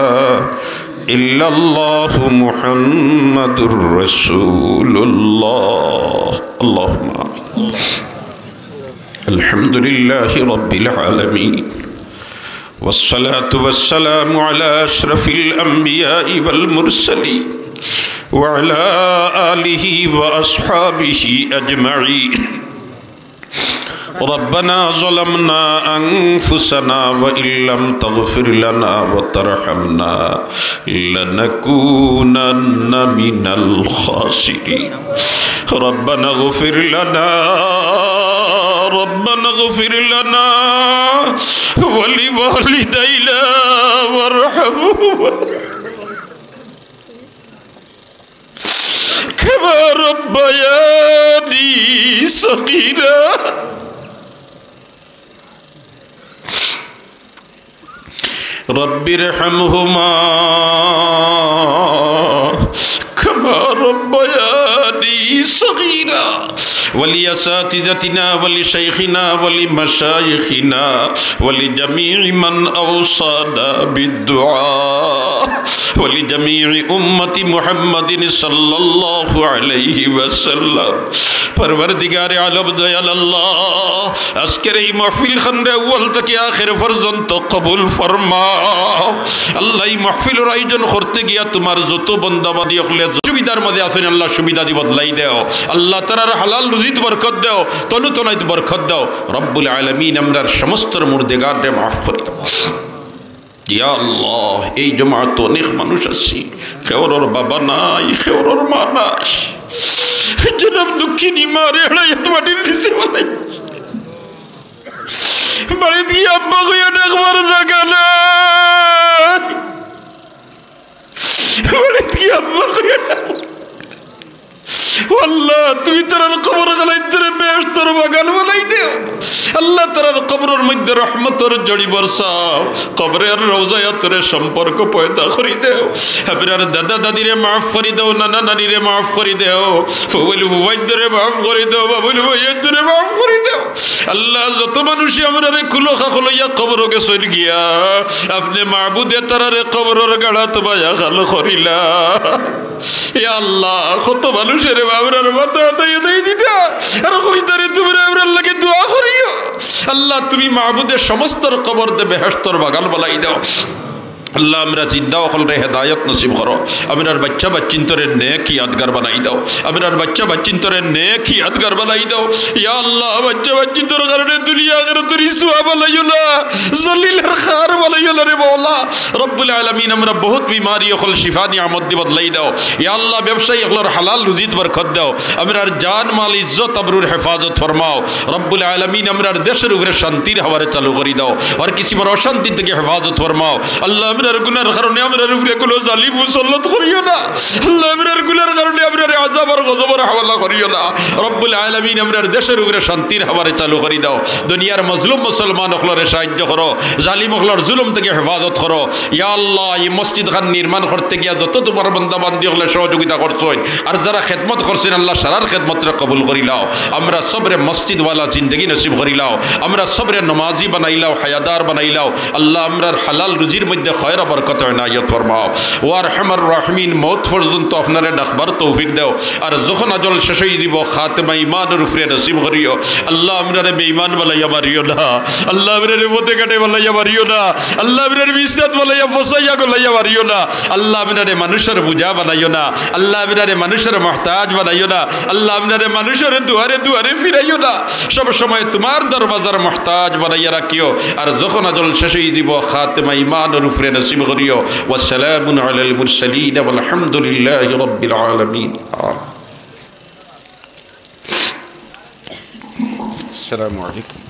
إلا الله محمد رسول الله. اللهم آمين. الحمد لله رب العالمين. والصلاة والسلام على أشرف الأنبياء والمرسلين وعلى آله وأصحابه أجمعين. ربنا ظلمنا أنفسنا وإن لم تغفر لنا وترحمنا لنكونن من الخاسرين. ربنا اغفر لنا، ربنا اغفر لنا ولوالدينا وارحمهما كما ربياني صغيرا. رب ارحمهما كما ربياني صغيرا. ولأساتذتنا ولشيخنا ولمشايخنا ولجميع من أوصانا بالدعاء ولجميع أمة محمد صلى الله عليه وسلم. পরওয়ারদিগারে আলম দয়াল আল্লাহ, আজকের এই মাহফিল খানরে আউয়াল থাকি আখের পর্যন্ত কবুল ফরমাও। আল্লাহ, এই মাহফিলর আয়োজন করতে গিয়া তুমার যত বন্দা বান্দি অকলে সুবিধার মাঝে আছইন, আল্লাহ সুবিধাদি বদলাই দেও। আল্লাহ তারার হালাল রুজিত বরকত দেও, তনু তনাইত বরকত দেও। রব্বুল আলামিন, আমরার সমস্তর মুর্দেগানরে মাফ করি দেও। ইয়া আল্লাহ, এই জমাতো অনেক মানুষ আছি, কেউরর বাবা নাই, কেউরর মা নাই। জনম দুঃখিনী মারে হেড়াইয়াত মাটির নিচে বানাই। বাড়িত গিয়া আব্বা কইয়া ডাকবার জাগা নাই। বাড়িত গিয়া আব্বা কইয়া ডাক। ও আল্লাহ, তুমি তারার কবর খানাইন্তরে বেহেশতর বাগান বানাই দেও। আল্লাহ, তারার কবরর মধ্যে রহমতর ঝড়ি বরসাও। কবরর রওজায় তারার সম্পর্ক পয়দা করি দেও। আমরার দাদা দাদিরে মাফ করি দেও, নানা নানিরে মাফ করি দেও, ফুবুল ফুবাইন্তরে মাফ করি দেও, বাবুল ভাইয়াইন্তরে মাফ করি দেও। আল্লাহ, যত মানুষে আমরারে কুলো খাকো লইয়া কবরো গেছইন গিয়া, আপনে মাবুদে তারারে কবরর গাড়াত মায়া খাল করিলা। ইয়া আল্লাহ, কত মানুষরে আমরার মাথা আতাইয়া দেই দিতা, আর কইতারে তুমরা আমরার লাগি দোয়া করিও। আল্লাহ, তুমি মাবুদে সমস্তর কবররে বেহেশতর বাগান বানাই দেও। আল্লাহ, আমরা জিন্দা অকলরে হেদায়ত নসিব করো। আমরার বাচ্চা বাচ্চিন্তরে নেক ইয়াদগার বানাই দাও। আমরার বাচ্চা বাচ্চিন্তরে নেক ইয়াদগার বানাই দাও। ইয়া আল্লাহ, বাচ্চা বাচ্চিন্তর কারণে দুনিয়া আখিরাতর ইসুয়া বানাইও না, জলিল আর খার বানাইও না রে মওলা। রব্বুল আলামিন, আমরা বহুত বিমারি অকল শিফা নিয়ামত দি বদলাই দাও। ইয়া আল্লাহ, ব্যবসায়ী অকলর হালাল রুজিত বরকত দাও। আমরার জান মাল ইজ্জত আবরুর হেফাজত ফরমাও। রব্বুল আলামিন, আমরার দেশর উপরে শান্তির হাওয়ারে চালু করি দাও। আর কিসিমর অশান্তি থাকি হেফাজত ফরমাও। আল্লাহ, আমরার গুনার কারণে আমরার উপরে কোনো জালিম মুসল্লত করিও না। আল্লাহ, আমরার গুনার কারণে আমরারে আযাব আর গজবর হাওয়ালা করিও না। রব্বুল আলামিন, আমরার দেশর উপরে শান্তির হাওয়ারে চালু করি দাও। দুনিয়ার মজলুম মুসলমান অকলরে সাহায্য করো, জালিম অকলর জুলুম থাকি হেফাজত করো। ইয়া আল্লাহ, এই মসজিদ খান নির্মাণ করতে গিয়া যত তুমার বান্দা বান্দি অকলে সহযোগিতা করছইন, আর যারা খেদমত করছইন, আল্লাহ, সারার খেদমতরে কবুল করি লাও। আমরা সবরে মসজিদওয়ালা জিন্দেগি নসিব করি লাও। আমরা সবরে নমাজি বানাই লাও, হায়াদার বানাই লাও। আল্লাহ, আমরার হালাল রুজির মধ্যে খয়র বরকত এনায়ত ফরমাও। ও আরহামার রাহিমিন, মউত পর্যন্ত আপনারে ডাকবার তৌফিক দেও। আর যখন আজল শেষ অই দিব, খাতেমা ইমানর উপরে নসিব করিও। আল্লাহ, আমরারে বেইমান বানাইয়া মারিও না। আল্লাহ, আমরারে পথে ঘাটে বানাইয়া মারিও না। আল্লাহ, আমরারে বিছনাত বানাইয়া ফসাইয়া গলাইয়া মারিও না। আল্লাহ, আমরারে মানুষর বুঝা বানাইও না। আল্লাহ, আমরারে মানুষর মুহতাজ বানাইও না। আল্লাহ, আমরারে মানুষর দুয়ারে দুয়ারে ফিরাইও না। সব সময় তুমার দরওয়াজার মুহতাজ বানাইয়া রাখিও। আর যখন আজল শেষ অই দিব, খাতেমা ইমানর উপরে নসিব করিও। ওয়াসসালামুন আলাল মুরসালিন ওয়ালহামদুলিল্লাহি রাব্বিল আলামিন। আমিন। السلام عليكم.